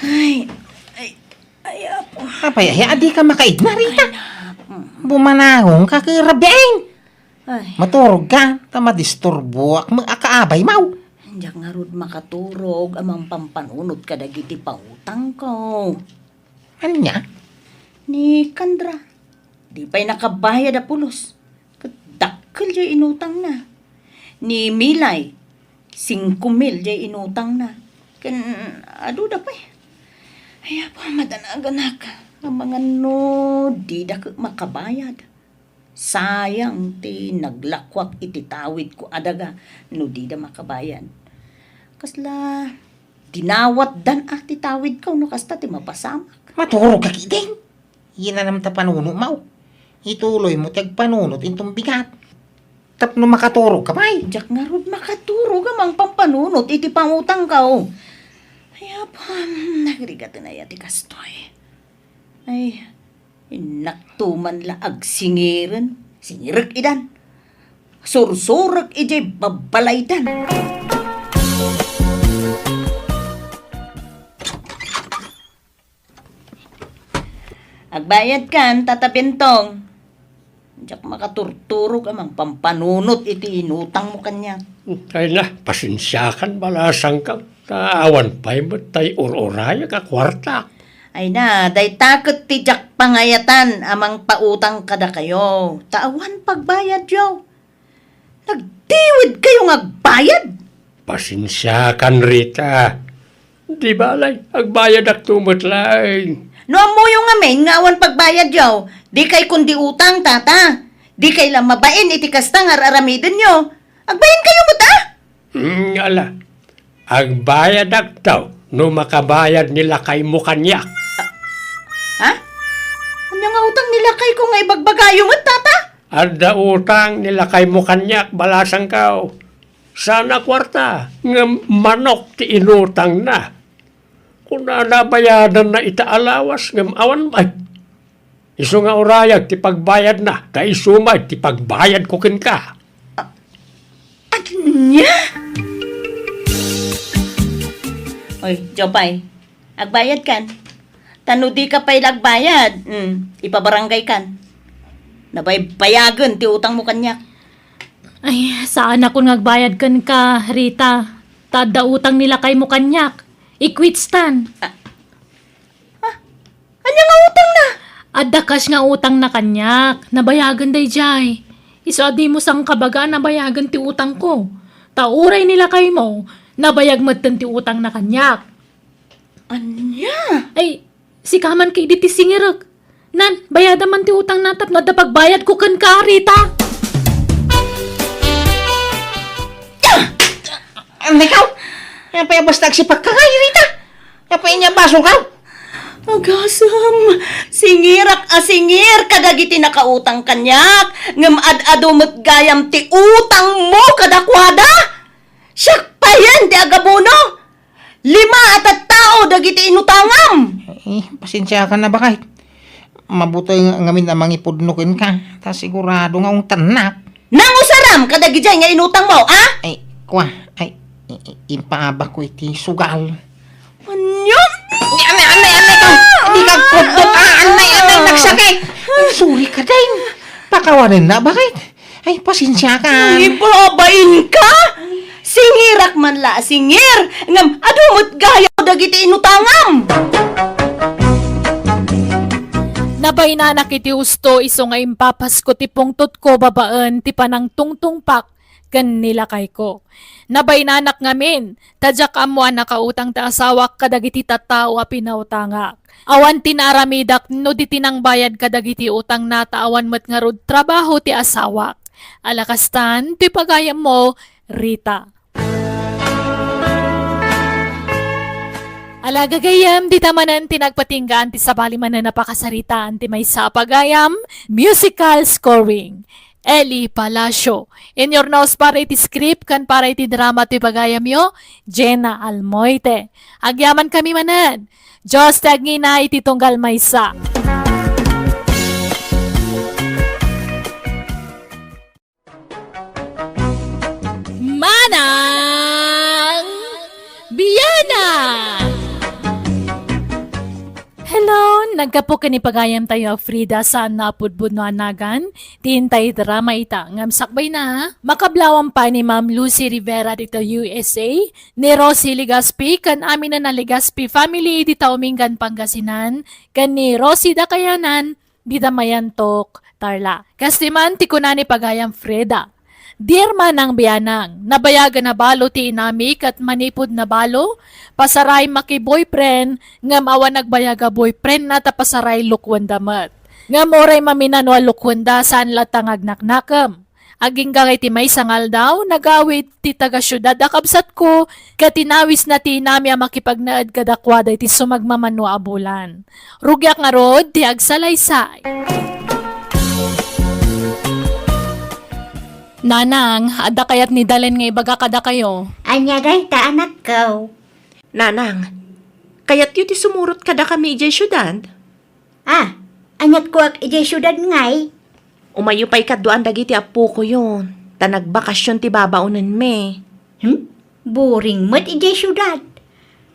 Ay, ay, ay, apo. Apay, aya, adika makaigna, Rita. Ay, na. Mm. Bumanangonka ket rabiin. Ay. Maturogka, ta madisturboak met a kaabaymo. Diak ngarud makaturog a mangpampanunot kadagiti pautangko. Ania? Ni Candra, di pay nakabayad a pulos. Ket dakkel diay inutangna. Ni Milay, singko mil diay inutangna. Ken aduda pay. Ay, apo, madanaganak. Amangan no dida ket makabayad. Sayang ti naglakuak iti tawidko a daga no dida makabayad. Kasla, Dinawatdan a ti tawidko no kasta ti mapasamak. Maturog ka ketdin. Inanam ta panunotmo. Ituloymo ti agpanunot inton bigat. Tapno makaturog ka pay. Diak ngarud makaturog a mangpampanunot iti pangutangko. Ay, apam, nagrigaten aya ti kastoy. Ay, innakto man la agsingiren. Singirek idan. Sursurek idiay babbalaydan. Agbayadkan, Tata Bentong. Diak makaturturog a mangpampanunot iti inutangmo kaniak. Ay na, pasensiakan, balasangko. Ta awan pay met tay ur-urayek a kuarta. Ay na, dayta ket ti diak pangayatan a mangpautang kadakayo. Ta awan pagbayadyo. Nagtiwid kayo nga agbayad? Pasensiakan, Rita. Di balay, agbayadakto met laeng. No ammoyo ngamin nga awan pagbayadyo, di kay kundi utang, Tata. Di kay la mabain iti kasta nga ar-aramidenyo. Agbain kayo met, a? Mm, ala. Agbayadakto no makabayad ni lakaymo kaniak. Ha? Ania nga utang ni lakayko nga ibagbagayo met, Tata? Adda utang ni lakaymo kaniak, balasangko. Saan a kuarta, ngem manok ti inutangna. Kunana bayadanna ita a lawas, ngem awan met. Isu nga urayag ti pagbayadna, ta isu met ti pagbayadko kenka. Ania? Oy, Jopay, agbayadkan. Ta no dika pay la agbayad, mm, ipabaranggaykan. Nabaybayagen ti utangmo kaniak. Ay, saanakon nga agbayad kenka, Rita. Ta adda utang ni lakaymo kaniak. Ikwitstan. Ah, ah, ania nga utangna? Adda cash nga utangna kaniak. Nabayagen daydiay. Isu a dimo sangkabaga a nabayagen ti utangko. Ta uray ni lakaymo, nabayag metten ti utangna kaniak. Ania? Ay, sika man ketdi ti singirek. Nan, bayadam man ti utangna tapno adda pagbayadko kenka, Rita. Ania ka? Apay a basta agsipakka ngay, Rita? Apay ania basongka? Agasem, singirak a singir kadagiti nakautang kaniak, ngem ad-adu met gayam ti utangmo kadakuada. Siak payen ti agabono. Lima a tattao dagiti inutangam. Eh, pasensiakan a baket. Mabutoy nga, ngamin a mangipudno kenka, ta sigurado nga ungtannak. Nangusaram kadagidiay nga inutangmo, a? Ay, kua, ay, i-, i-, impaabakko iti sugal. Ania? Anay, anay, anay ka! Di ka kudot, a, anay, anay, nagsakit! Sorry ka, Deng. Pakawanenna, baket. Ay, pasensiakan. Ibabainka? Singirak man la a singir, ngem adu met gayam dagiti inutangam. Nabainanak iti husto isu nga impapasko ti pungtotko babaen ti panangtungtungpak ken ni lakayko. Nabainanak ngamin, ta diak ammo a nakautang ti asawak kadagiti tattao a pinautangak. Awan ti naaramidak no di ti nangbayad kadagiti utangna ta awan met ngarud trabaho ti asawak. Ala kastan ti pagayammo, Rita. Ala gagayyem, dita manen ti nagpatinggaan ti sabali manen a pakasaritaan ti maysa a pagayam, musical scoring. Eli Palacio. Inyurnos para iti script ken para iti drama ti pagayamyo, Jenna Almoite. Agyamankami manen. Dios ti agngina iti tunggal maysa. Manang Bianang! Hello! Naggapu ken ni pagayamtayo a Frida saan a pudpudno a nagan, ti intay drama ita, ngem sakbayna, makablawan pay ni Ma'am Lucy Rivera dita U S A, ni Rosie Legaspi, ken aminen a Legaspi family dita Umingan, Pangasinan, ken ni Rosie Dakayanan, dita Mayantok, Tarlac. Kas ti man ti kuna ni pagayam Freda, "Dear Manang Bianang, nabayagen a balo ti inami ket manipud na balo, pasaray maki-boyfriend, ngem awan nagbayag a boyfriendna ta pasaray lukuenda met. Ngem uray maminano a lukuenda, saan latta nga agnaknakem. Agingga iti maysa nga aldaw, nagawid ti taga-siudad a kabsatko, ket inawisna ti inami a makipagnaed kadakuada iti sumagmamano a bulan. Rugiak ngarud ti agsalaysay. Nanang, adda kayat ni Dalen nga ibaga kadakayo? Ania dayta, anakko? Nanang, kayatyo ti sumurot kadakami idiay siudad? Ah, aniat kuak idiay siudad ngay? Umayyo pay kaduan dagiti appokoyon, ta nagbakasion ti babaonenmi. Hmm? Boring met idiay siudad.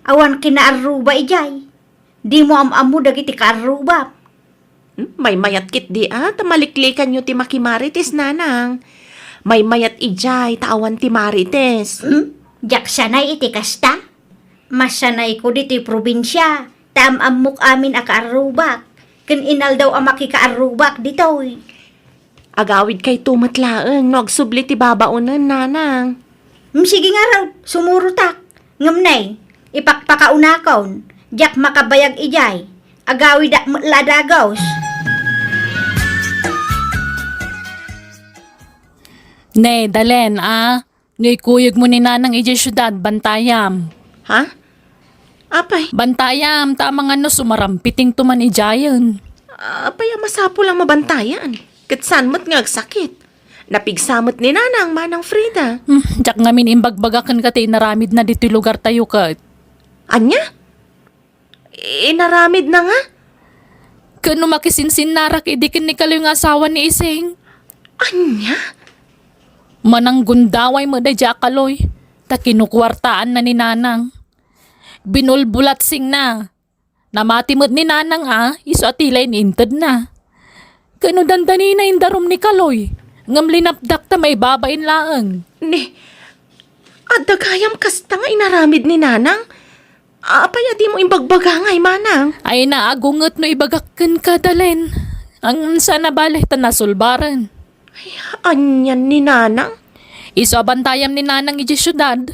Awan kinaarruba idiay. Dimo am-ammo dagiti kaarrubam. Hmm? Maymayat ketdi a, ta maliklikanyo ti makimarites, nanang. Maymayat idiay, ta awan ti marites. Hmm? Diak sanay iti kasta. Masanayko ditoy probinsia, ta am-ammok amin a kaarrubak, ken inaldaw a makikaarrubak ditoy. Agawidkayto met laeng no agsubli ti babaonen, nanang. Mm, sige ngarud, sumurotak. Ngem nay, ipakpakaunakon, diak makabayag idiay. Agawidak met la a dagus. Ne, Dalen, a, no ikuyogmo ni Nanang idiay siudad, bantayam. Ha? Apay? Bantayam, ta amangan no sumarampitingto man idiayen. Apay a masapul a mabantayan? Ket saan met nga agsakit? Napigsa met ni Nanang, Manang Frida. Hmm, diak ngamin imbagbaga kenka ti inaramidna ditoy lugartayo ket. Ania? Inaramidna nga? Ken no makisinsinnarak idi ken ni Kaloy nga asawa ni Ising. Ania? Mananggundaway met daydiay a Kaloy, ta kinukuartaanna ni Nanang. Binulbulatsingna. Namati met ni Nanang a, isu a ti la in-intedna. Ken no dandanina indarum ni Kaloy, ngem linapdak ta maibabain laeng. Ni, adda gayam kasta nga inaramid ni Nanang? Apay a dimo imbagbaga ngay, Manang? Ay, naagunget no ibagak kenka, Dalen. Ang sana bale ta nasulbaren. Ay, anian ni Nanang? Isu a bantayam ni Nanang idiay siudad.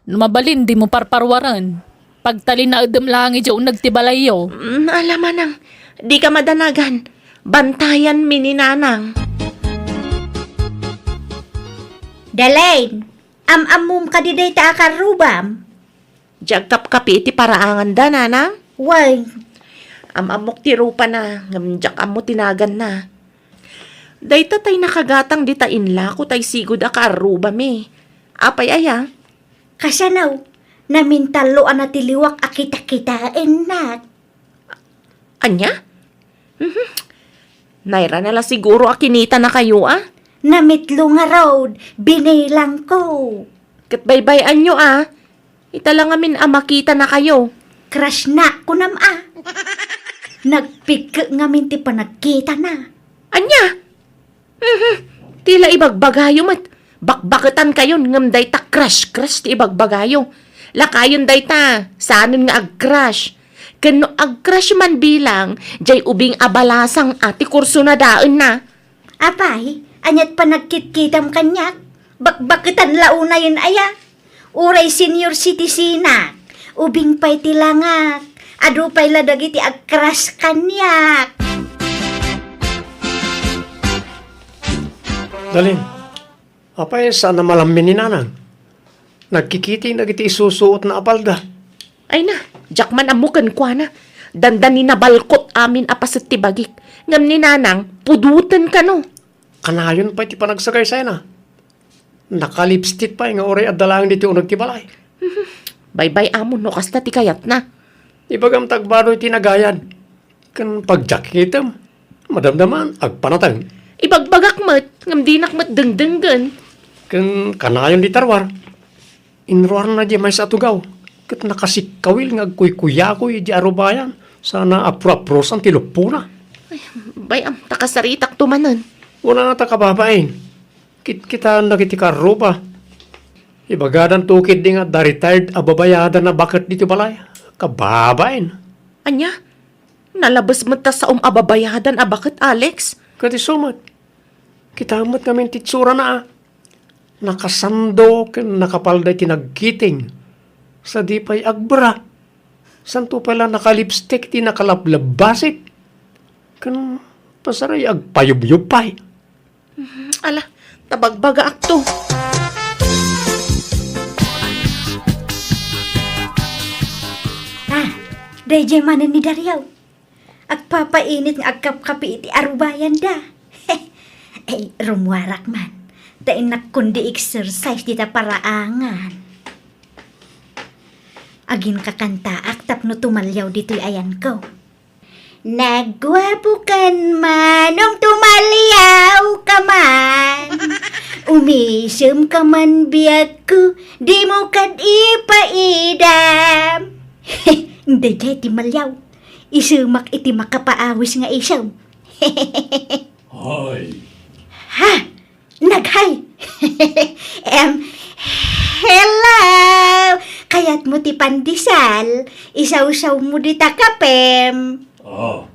No mabalin, dimo parparuaren. Pagtalinaedem laeng idiay uneg ti balayyo. Mm, ala, Manang, dika madanagan. Bantayanmi ni Nanang. Dalen, am-ammom kadi dayta a karrubam? Diay agkapkapi iti paraanganda, Nanang? Wen. Am-ammok ti rupana, ngem diak ammo ti naganna. Dayta tay nakagatang dita inlako tay sigud a kaarrubami. Apay aya? Kasano? Namintallo a natiliwak a kitakitaennak. Ania? Mhm. Nairana la siguro a kinitanakayo a? Namitlo ngarud, binilangko. Ket baybay-anyo a, ita la ngamin a makitanakayo. Crush-nak, kunam a. Nagpigke ngamin ti panagkitana. Ania? Mhm. Ti la ibagbagayo met. Bakbaketankayon ngem dayta crush-crush ti ibagbagayo. Lakayon dayta, saanen nga ag-crush. Ken no ag-crush man bilang, diay ubing a balasang a ti kursona daenna. Apay, aniat panagkitkitam kaniak? Bakbaketan la unayen aya? Uray senior citizenak, ubing pay ti langak, adu pay la dagiti ag-crush kaniak. Dalen, apay saan a malammi ni Nanang? Nagkikiting dagiti isusuotna a palda. Ay na, diak man ammo kenkuana. Dandani nabalkot amin a paset ti bagik. Ngem ni Nanang, pudoten kano. Kanayon pay ti panagsagaysayna. Nakalipstick pay nga uray adda laeng ditoy uneg ti balay. Baybay-amon no kasta ti kayatna. Ibagam ta agbaroy ti nagayad. Ken pagjakitem, madamdaman, agpanateng. Ibagbagak met, ngem dinak met dengdenggen. Ken kanayon dita ruar. Inruarna diay maysa a tugaw, ket nakasikkawil nga agkuykuyakoy idiay arubayan, sana apro-aprosan ti luppona. Ay, bay-am, ta kasaritakto manen. Kunana ta kababain, kitkitaen dagiti karruba. Ibagadanto ketdi nga adda retired a babayadan a baket ditoy balay. Kababain. Ania? Nalabes met ta saom a babayadan a baket, Alex? Ket isu met. Kitaem met ngamin ti itsurana a. Nakasando ken nakapalda iti nagkiting. Sadi pay agbra. Santo pay la nakalipstick ti nakalablabasik. Ken pasaray agpayubyob pay. Mhm. Ala, Ta bagbagaakto. Ah, daydiay manen ni Dario. Agpapainit nga agkapkapi iti arubayanda. Ay, rummuarak man. Ta innak kundi exercise dita paraangan. Aginkakantaak tapno tumaliaw ditoy ayanko. Nagguapokan, manong, tumaliawka man. Umisemka man biagko, dimo kad ipaidam. Daydiay ti maliaw. Isemak iti makapaawis nga isem. Hay. Ha? Naghay. Em, hello! Kayatmo ti pandesal? Isawsawmo dita kapem. Ah,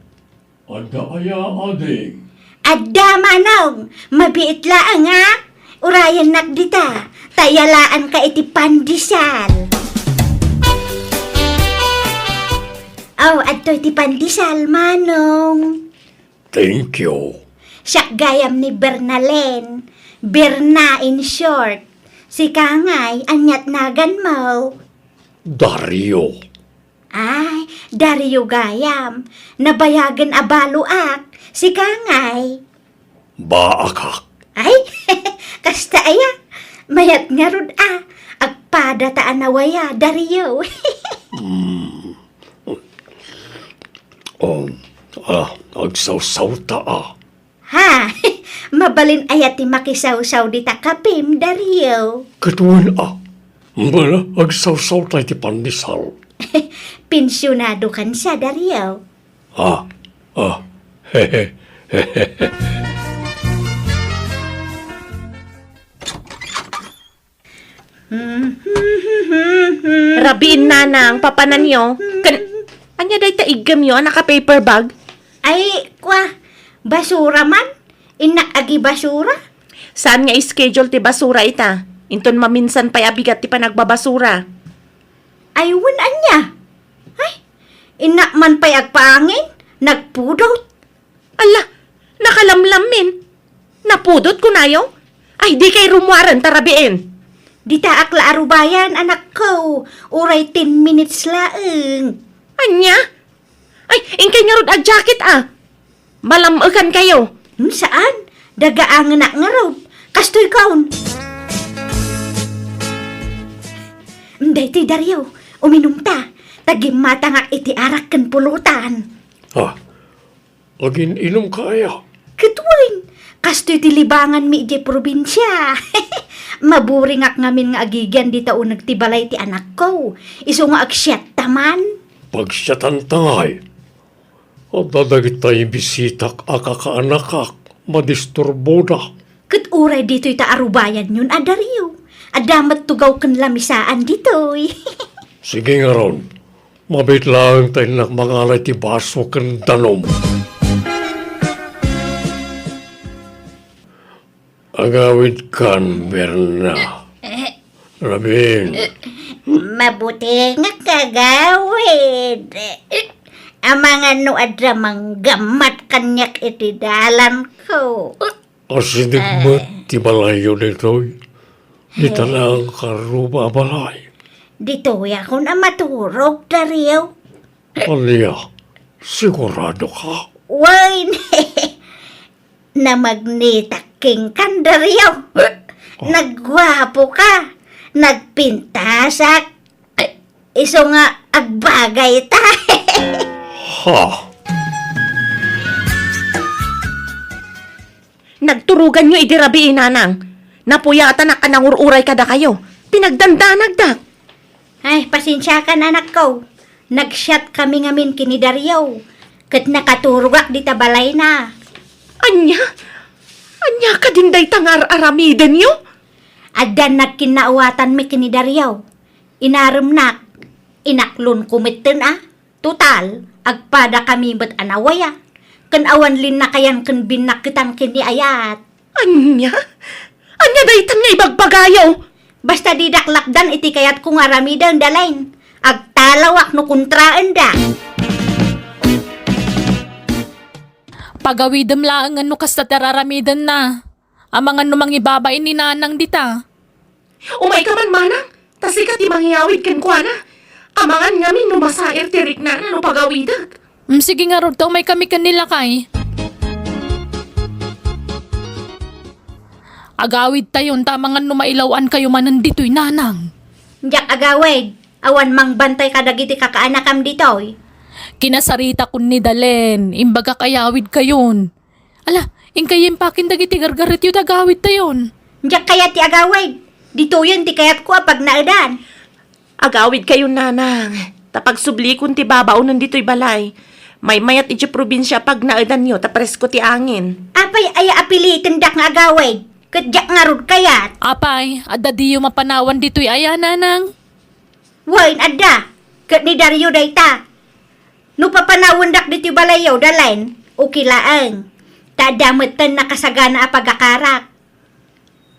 adda aya, ading? Adda, manong. Mabiit laeng, a. Urayennak dita. Ta yalaanka iti pandesal. Aw, adtoy ti pandesal, manong. Thank you. Siak gayam ni Bernalen. Berna in short. Sika ngay, ania't naganmo? Dario. Ay, Dario gayam. Nabayagen a baloak. Sika ngay? Baakak. Ay, kasta aya. Mayat ngarud a. Agpada ta a nawaya, Dario. Hmm. Oh, ah, agsawsawta a. Ha? Mabalin aya ti makisawsaw dita kapem, Dario? Ket wen a. Bala, agsawsawta iti pandesal. Pensionado kansa, Dario. Ah, ah. Rabiin, nanang, papananyo. Ken, ania dayta iggemyo a naka-paper bag? Ay, kwa, basura man. Innak agibasura. Saan nga schedule ti basura ita? Inton maminsan pay a bigat ti panagbabasura. Ay, wen ania? Ay, innak man pay agpaangin, nagpudot. Ala, nakalamlammin. Napudot kunayo? Ay, dikay rummuaren ta rabiin. Ditaak la arubayan, anakko. Uray ten minutes laeng. Ania? Ay, inkay ngarud a jacket a. Malam-ekankayo. Hmm, saan? Dagaangenak ngarud. Kastoy kaon. Hmm, daytoy, Dario, uminumta. Ta gimmatangak iti arak ken pulutan. Ah, agin-inumka aya? Ket wen, kastoy ti libanganmi idiay probinsia. Maburingak ngamin nga agigian dita uneg ti balay ti anakko. Isu nga agsiatta man. Pagsiatanta ngay? Adda dagitay bisitak a kakaanakak, madisturboda. Ket uray ditoy ta arubayanyon a, Dario. Adda met tugaw ken lamisaan ditoy. Sige ngarud, mabiit laeng ta innak mangala iti baso ken danum. Agawidkan, Berna. Eh. Rabin. Eh, mabutengak nga agawid. Amangan no adda manggammat kaniak iti dalanko. Asideg met ti balayyo ditoy. Dita laeng karuba a balay. Ditoyakon a maturog, Dario. Ania? Siguradoka? Wen, namagnitak kenka, Dario. Oh. Nagguapoka. Nagpintasak. Isu nga agbagayta. Ha? Nagturoganyo idi rabii, nanang. Napuyatanak a nangur-uray kadakayo. Pinagdandanagdak. Ay, pasensiakan, anakko. Nag-chat kami ngamin ken ni Dario, ket nakaturogak dita balayna. Ania? Ania kadin dayta nga ar-aramidenyo? Addan nagkinnawatanmi ken ni Dario. Inaremnak, inaklonko metten a. Total, agpadakami met a nawaya. Ken awan linnakayan ken binnakketan ken ni ayat. Ania? Ania daytan nga ibagbagayo? Basta didak lapdan iti kayatko nga aramiden, Dalain. Agtalawak no kontraenda. Pagawidem laengen no kasta ti ar-aramidenna. Amangan no mangibabain ni Nanang dita. Umayka man, manang, ta sika ti mangiyawid kenkuana. Amangan ngamin no masair ti riknana no pagawidek. Mm, sige ngarud, ta umaykami ken ni lakay. Agawidtayon ta amangan no mailaw-ankayo manen ditoy, Nanang. Diak agawid. Awan mangbantay kadagiti kakaanakam ditoy. Kinasaritakon ni Dalen, imbagak ayawidkayon. Ala, inkay impakin dagiti gargaretyo ta agawidtayon. Diak kayat ti agawid. Ditoyen ti kayatko a pagnaedan. Agawidkayon, Nanang, ta pagsublikon ti babaonen ditoy balay. Maymayat idiay probinsia a pagnaedanyo ta presko ti angin. Apay aya a pilitendak nga agawid? Ket diak ngarud kayat. Apay, adda diyo mapanawan ditoy aya, Nanang? Wen, adda. Ket ni Dario dayta. No papanawendak ditoy balayyo, Dalen, okay laeng. Ta adda metten nakasagana a pagakarak.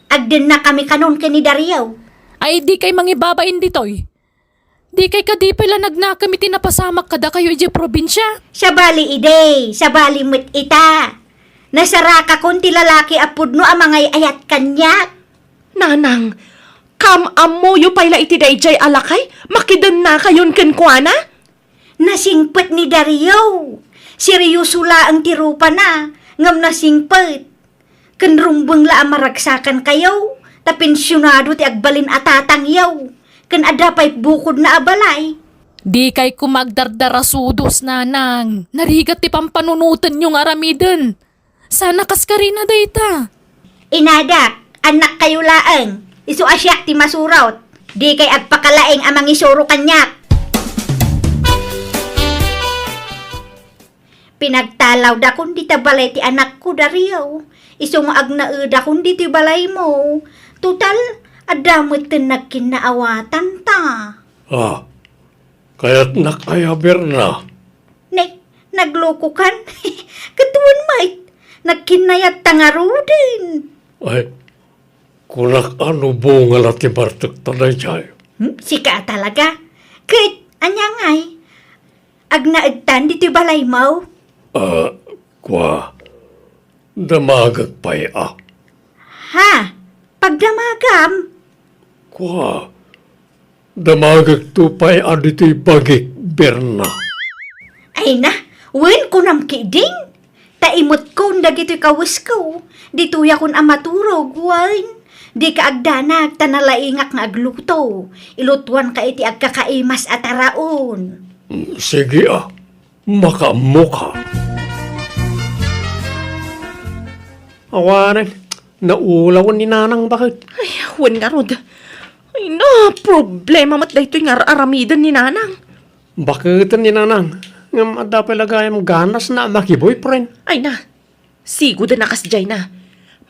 Agdennakami kanon ken ni Dario. Ay, dikay mangibabain ditoy. Dikay kadi pay la nagnakem iti napasamak kadakayo idiay probinsia? Sabali idi, sabali met ita. Nasarakakon ti lalaki a pudno a mangay-ayat kaniak. Nanang, kaam-ammoyo pay la iti daydiay a lakay, makidennakayon kenkuana? Nasingpet ni Dario. Serioso laeng ti rupana, ngem nasingpet. Ken rumbeng la a maragsakankayo, ta pensionado ti agbalin a tatangyo, ken adda pay bukodna a balay. Dikay koma agdardarasudos, Nanang. Narigat ti pampanunotenyo nga aramiden. Sana kaskarina dayta. Inadak, annakkayo laeng. Isu a siak ti masurot. Dikay agpakalaing a mangisuro kaniak. Pinagtalawdakon dita balay ti anakko, Dario. Isu nga agnaedakon ditoy balaymo. Total, adda metten nagkinnaawatanta. Ah, kayatnak aya, Berna? Ne, naglokokan? Ket wen met, nagkinnayatta ngaruden. Ay, kunak a no bunga la ti bartekta daydiay. Hmm? Sika a talaga? Ket, ania ngay? Agnaedtan ditoy balaymo? Ah, kua, damagek pay a. Ha? Pagdamagam? Kua, damagekto pay a ditoy bagik, Berna. Ay na, wen kunam ketdin? Ta imetkon dagitoy kawesko, ditoyakon a maturog, wen. Dika agdanag ta nalaingak nga agluto. Ilutoanka iti agkakaimas a taraon. Mm, sige a, makaammoka. Awanen, naulawen ni Nanang baket. Ay, wen ngarud. Ay na, problema met daytoy nga ar-aramiden ni Nanang. Baketen ni Nanang, ngem adda pay la gayam ganasna a maki-boyfriend. Ay na, sigud a kasdiay na.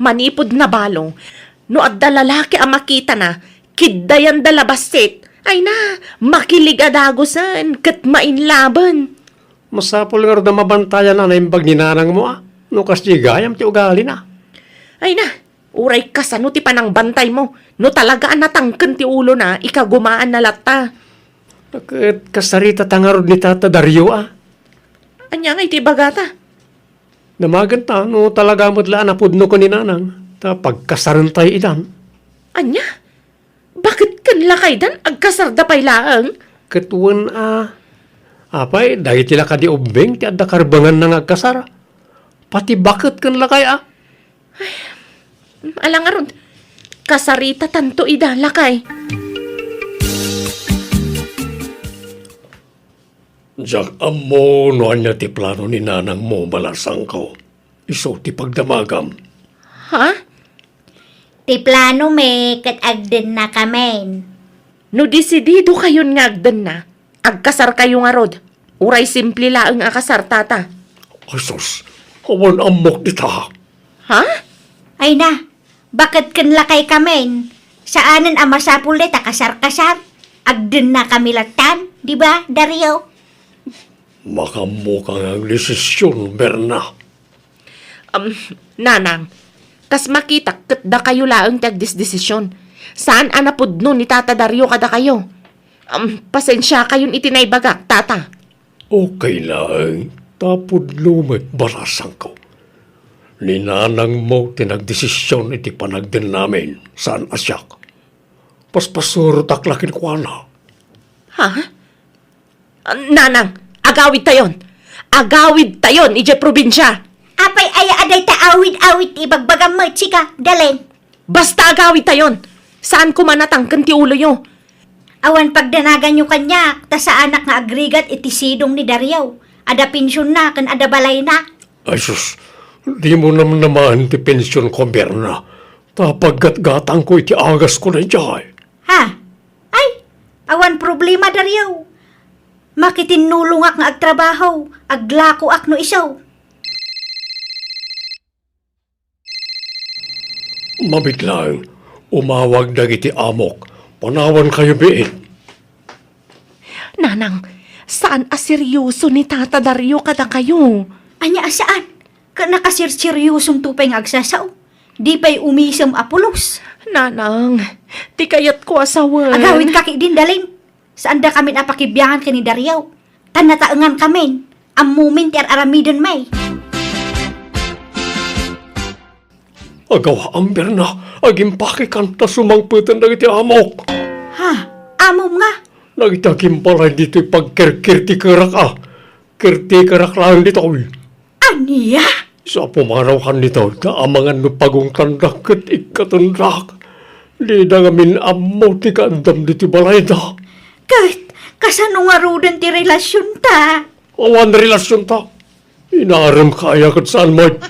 Manipud nabalo, no adda lalaki a makitana, kiddayanda la bassit. Ay na, makilig a dagusen ket mainlaben. Masapul ngarud a mabantayan a naimbag ni nanangmo a, no kasdiay gayam ti ugalina. Ay na, uray kasano ti panangbantaymo, no talaga a natangken ti ulona, ikagumaanna latta. Ket kasaritata ngarud ni Tata Dario a. Ania ngay ti ibagata? Damagenta no talaga met la a napudno ken ni nanang, ta pagkasarentayo idan. Ania? Baket ken lakaydan agkasarda pay laeng? Ket wen a, apay, dagiti la kadi ubbing ti adda karbenganna nga agkasar. Pati baket ken lakay a. Ala ngarud, kasaritatanto ida, lakay. Diak ammo no ania ti plano ni nanangmo, balasangko. Isu ti pagdamagam. Ha? Ti plano mi ket agdennakamin. No desididokayon nga agdenna, agkasarkayo ngarud. Uray simple laeng a kasar, tata. Ay sus, awan ammok dita. Ha? Ay na, baket ken lakaykamin. Saanen a masapul dayta kasar-kasar. Agdennakami lattan, di ba, Dario? Makaammoka nga agdesision, Berna. Um, nanang, kas makitak ket dakayo laeng ti agdesdesisyon. Saan a napudno ni Tata Dario kadakayo. Um, pasensiakayon iti naibagak, Tata. Okay laeng, ta pudno met, balasangko. Ni nanangmo ti nagdesision iti panagdennamin, saan a siak. Paspasurotak la kenkuana. Ha? Nanang, agawidtayon! Agawidtayon idiay probinsia! Apay aya a dayta awid-awid ti ibagbagam met, sika, Dalen? Basta agawidtayon! Saan koma natangken ti uloyo. Awan pagdanaganyo kaniak, ta saanak nga agrigat iti sidong ni Dario. Adda pensionna ken adda balayna. Ay sus, dimo namnamaen ti pensionko, Berna. Ta paggatgatangko iti agasko daydiay. Ha? Ay, awan problema, Dario. Makitinnulongak nga agtrabaho, aglakoak no isu. Mabiit laeng, umawag dagiti amok. Panawankayo biit. Nanang, saan a serioso ni Tata Dario kadakayo. Ania a saan? Ket nakaserseriosom to pay nga agsasao. Di pay umisem a pulos. Nanang, ti kayatko a sawen. Agawidka ketdin, Dalen. Saandakamin a pakibiangan ken ni Dario. Ta nataengankamin. Ammomin ti ar-aramidenmi. Agawaam, Berna, agimpakikan ta sumangpeten dagiti amok. Ha? Amom nga? Dagiti agimbalay ditoy pagkerker ti kerak a. Kertikerak laeng ditoy. Ania? Sa pumanaw kan ditoy, ta amangan no pagungtandak ket ikkatendak. Dida ngamin ammo ti kaaddam ditoy balayda. Ket, kasano ngaruden ti relasionta? Awan relasionta. Inaremka aya ket saan met.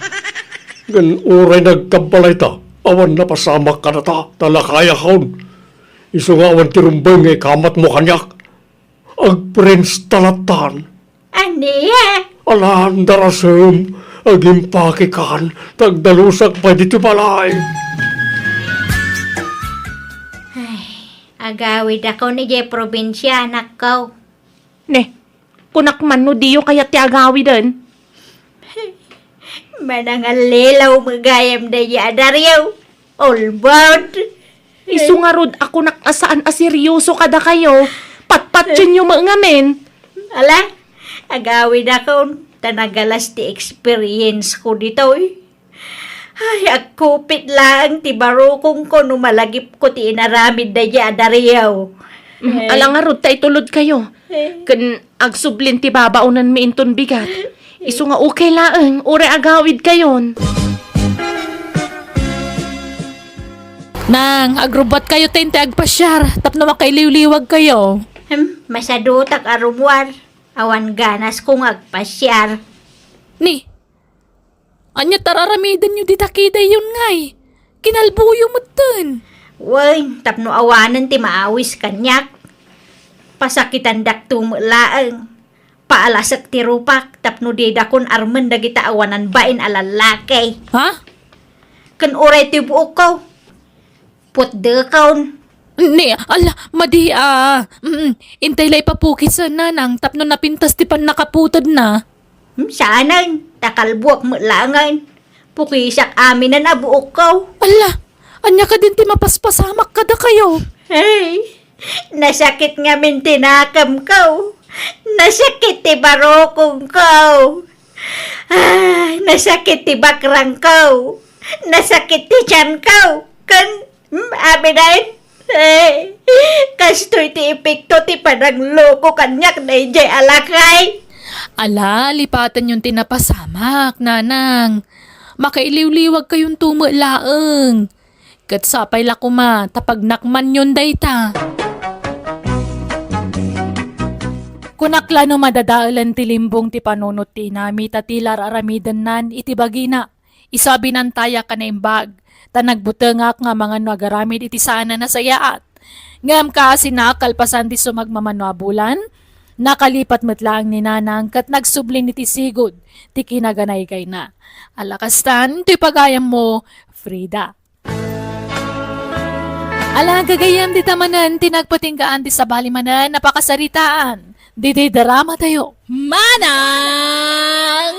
Ngem uray nagkabbalayta, awan napasamak kadata, ta lakayakon. Isu nga awan ti rumbeng nga ikamatmo kaniak. Agprinsta lattan. Ania? Alan, darasem, agimpakikan, ta agdalusak pay ditoy balay. Ay, agawidakon idiay probinsia, anakko. Ne, kunak man no diyo kayat ti agawiden. Manangallilaw met gayam daydi a Dario. Ulbod. Isu ngarud a kunak a saan a serioso kadakayo. Patpationyo met ngamin. Ala, agawidakon, ta nagalas ti experience ko ditoy. Ay, agkupit laeng ti barukongko no malagipko ti inaramid daydi a Dario. Mm, eh. Ala ngarud ta itulodkayo. Eh. Ken agsublin ti babaonenmi inton bigat. Isu nga okay laeng, uray agawidkayon. Nang, agrubbuatkayo ta intay agpasiar tapno makailiwliwagkayo. Hmm, masadutak a rummuar. Awan ganasko nga agpasiar. Ni, ania ti ar-aramidenyo dita kidayyon ngay? Kinalboyo metten. Wen, tapno awanen ti maawis kaniak. Pasakitandakto met laeng. Paalasek ti rupak tapno didakon armen dagita awanan bain a lallaki. Ha? Ken uray ti buokko. Putdekon. Ni, ala, madi, ah, mm, intay la ipapukisen, nanang, tapno napintas ti pannakaputedna. Hmm, saanen, ta kalbuak met laengen. Pukisak aminen a buokko. Ala, ania kadin ti mapaspasamak kadakayo? Hey, nasakit ngamin ti nakemko. Nasakit ti barukongko. Ah, nasakit ti bakrangko. Nasakit ti tianko. Ken Hmm, aminen? Eh, kastoy ti epekto ti panangloko kaniak daydiay a lakay. Ala, lipatenyon ti napasamak, nanang. Makailiwliwagkayonto met laeng. Ket sapay la koma ta pagnakmanyon dayta. Kunak la no madadaelen ti limbong ti panunot ti inami ta ti la ar-aramidennan iti bagina. Isu a binantayak a naimbag, ta nagbutengak nga amangan no agaramid iti saan a nasayaat. Ngem kaasina, kalpasan ti sumagmamano a bulan, nakalipat met laeng ni Nanang ket nagsublin iti sigud ti kinaganaygayna. Ala kastan, ti pagayammo, Frida. Ala, gagayyem, dita manen ti nagpatinggaan ti sabali manen a pakasaritaan. Ditoy drama tayo, Manang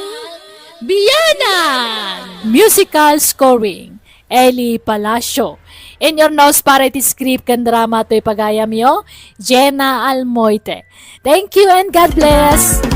Biyanan! Musical scoring, Eli Palacio. Inyurnos para iti script ken drama toy pagayamyo, Jenna Almoite. Thank you and God bless!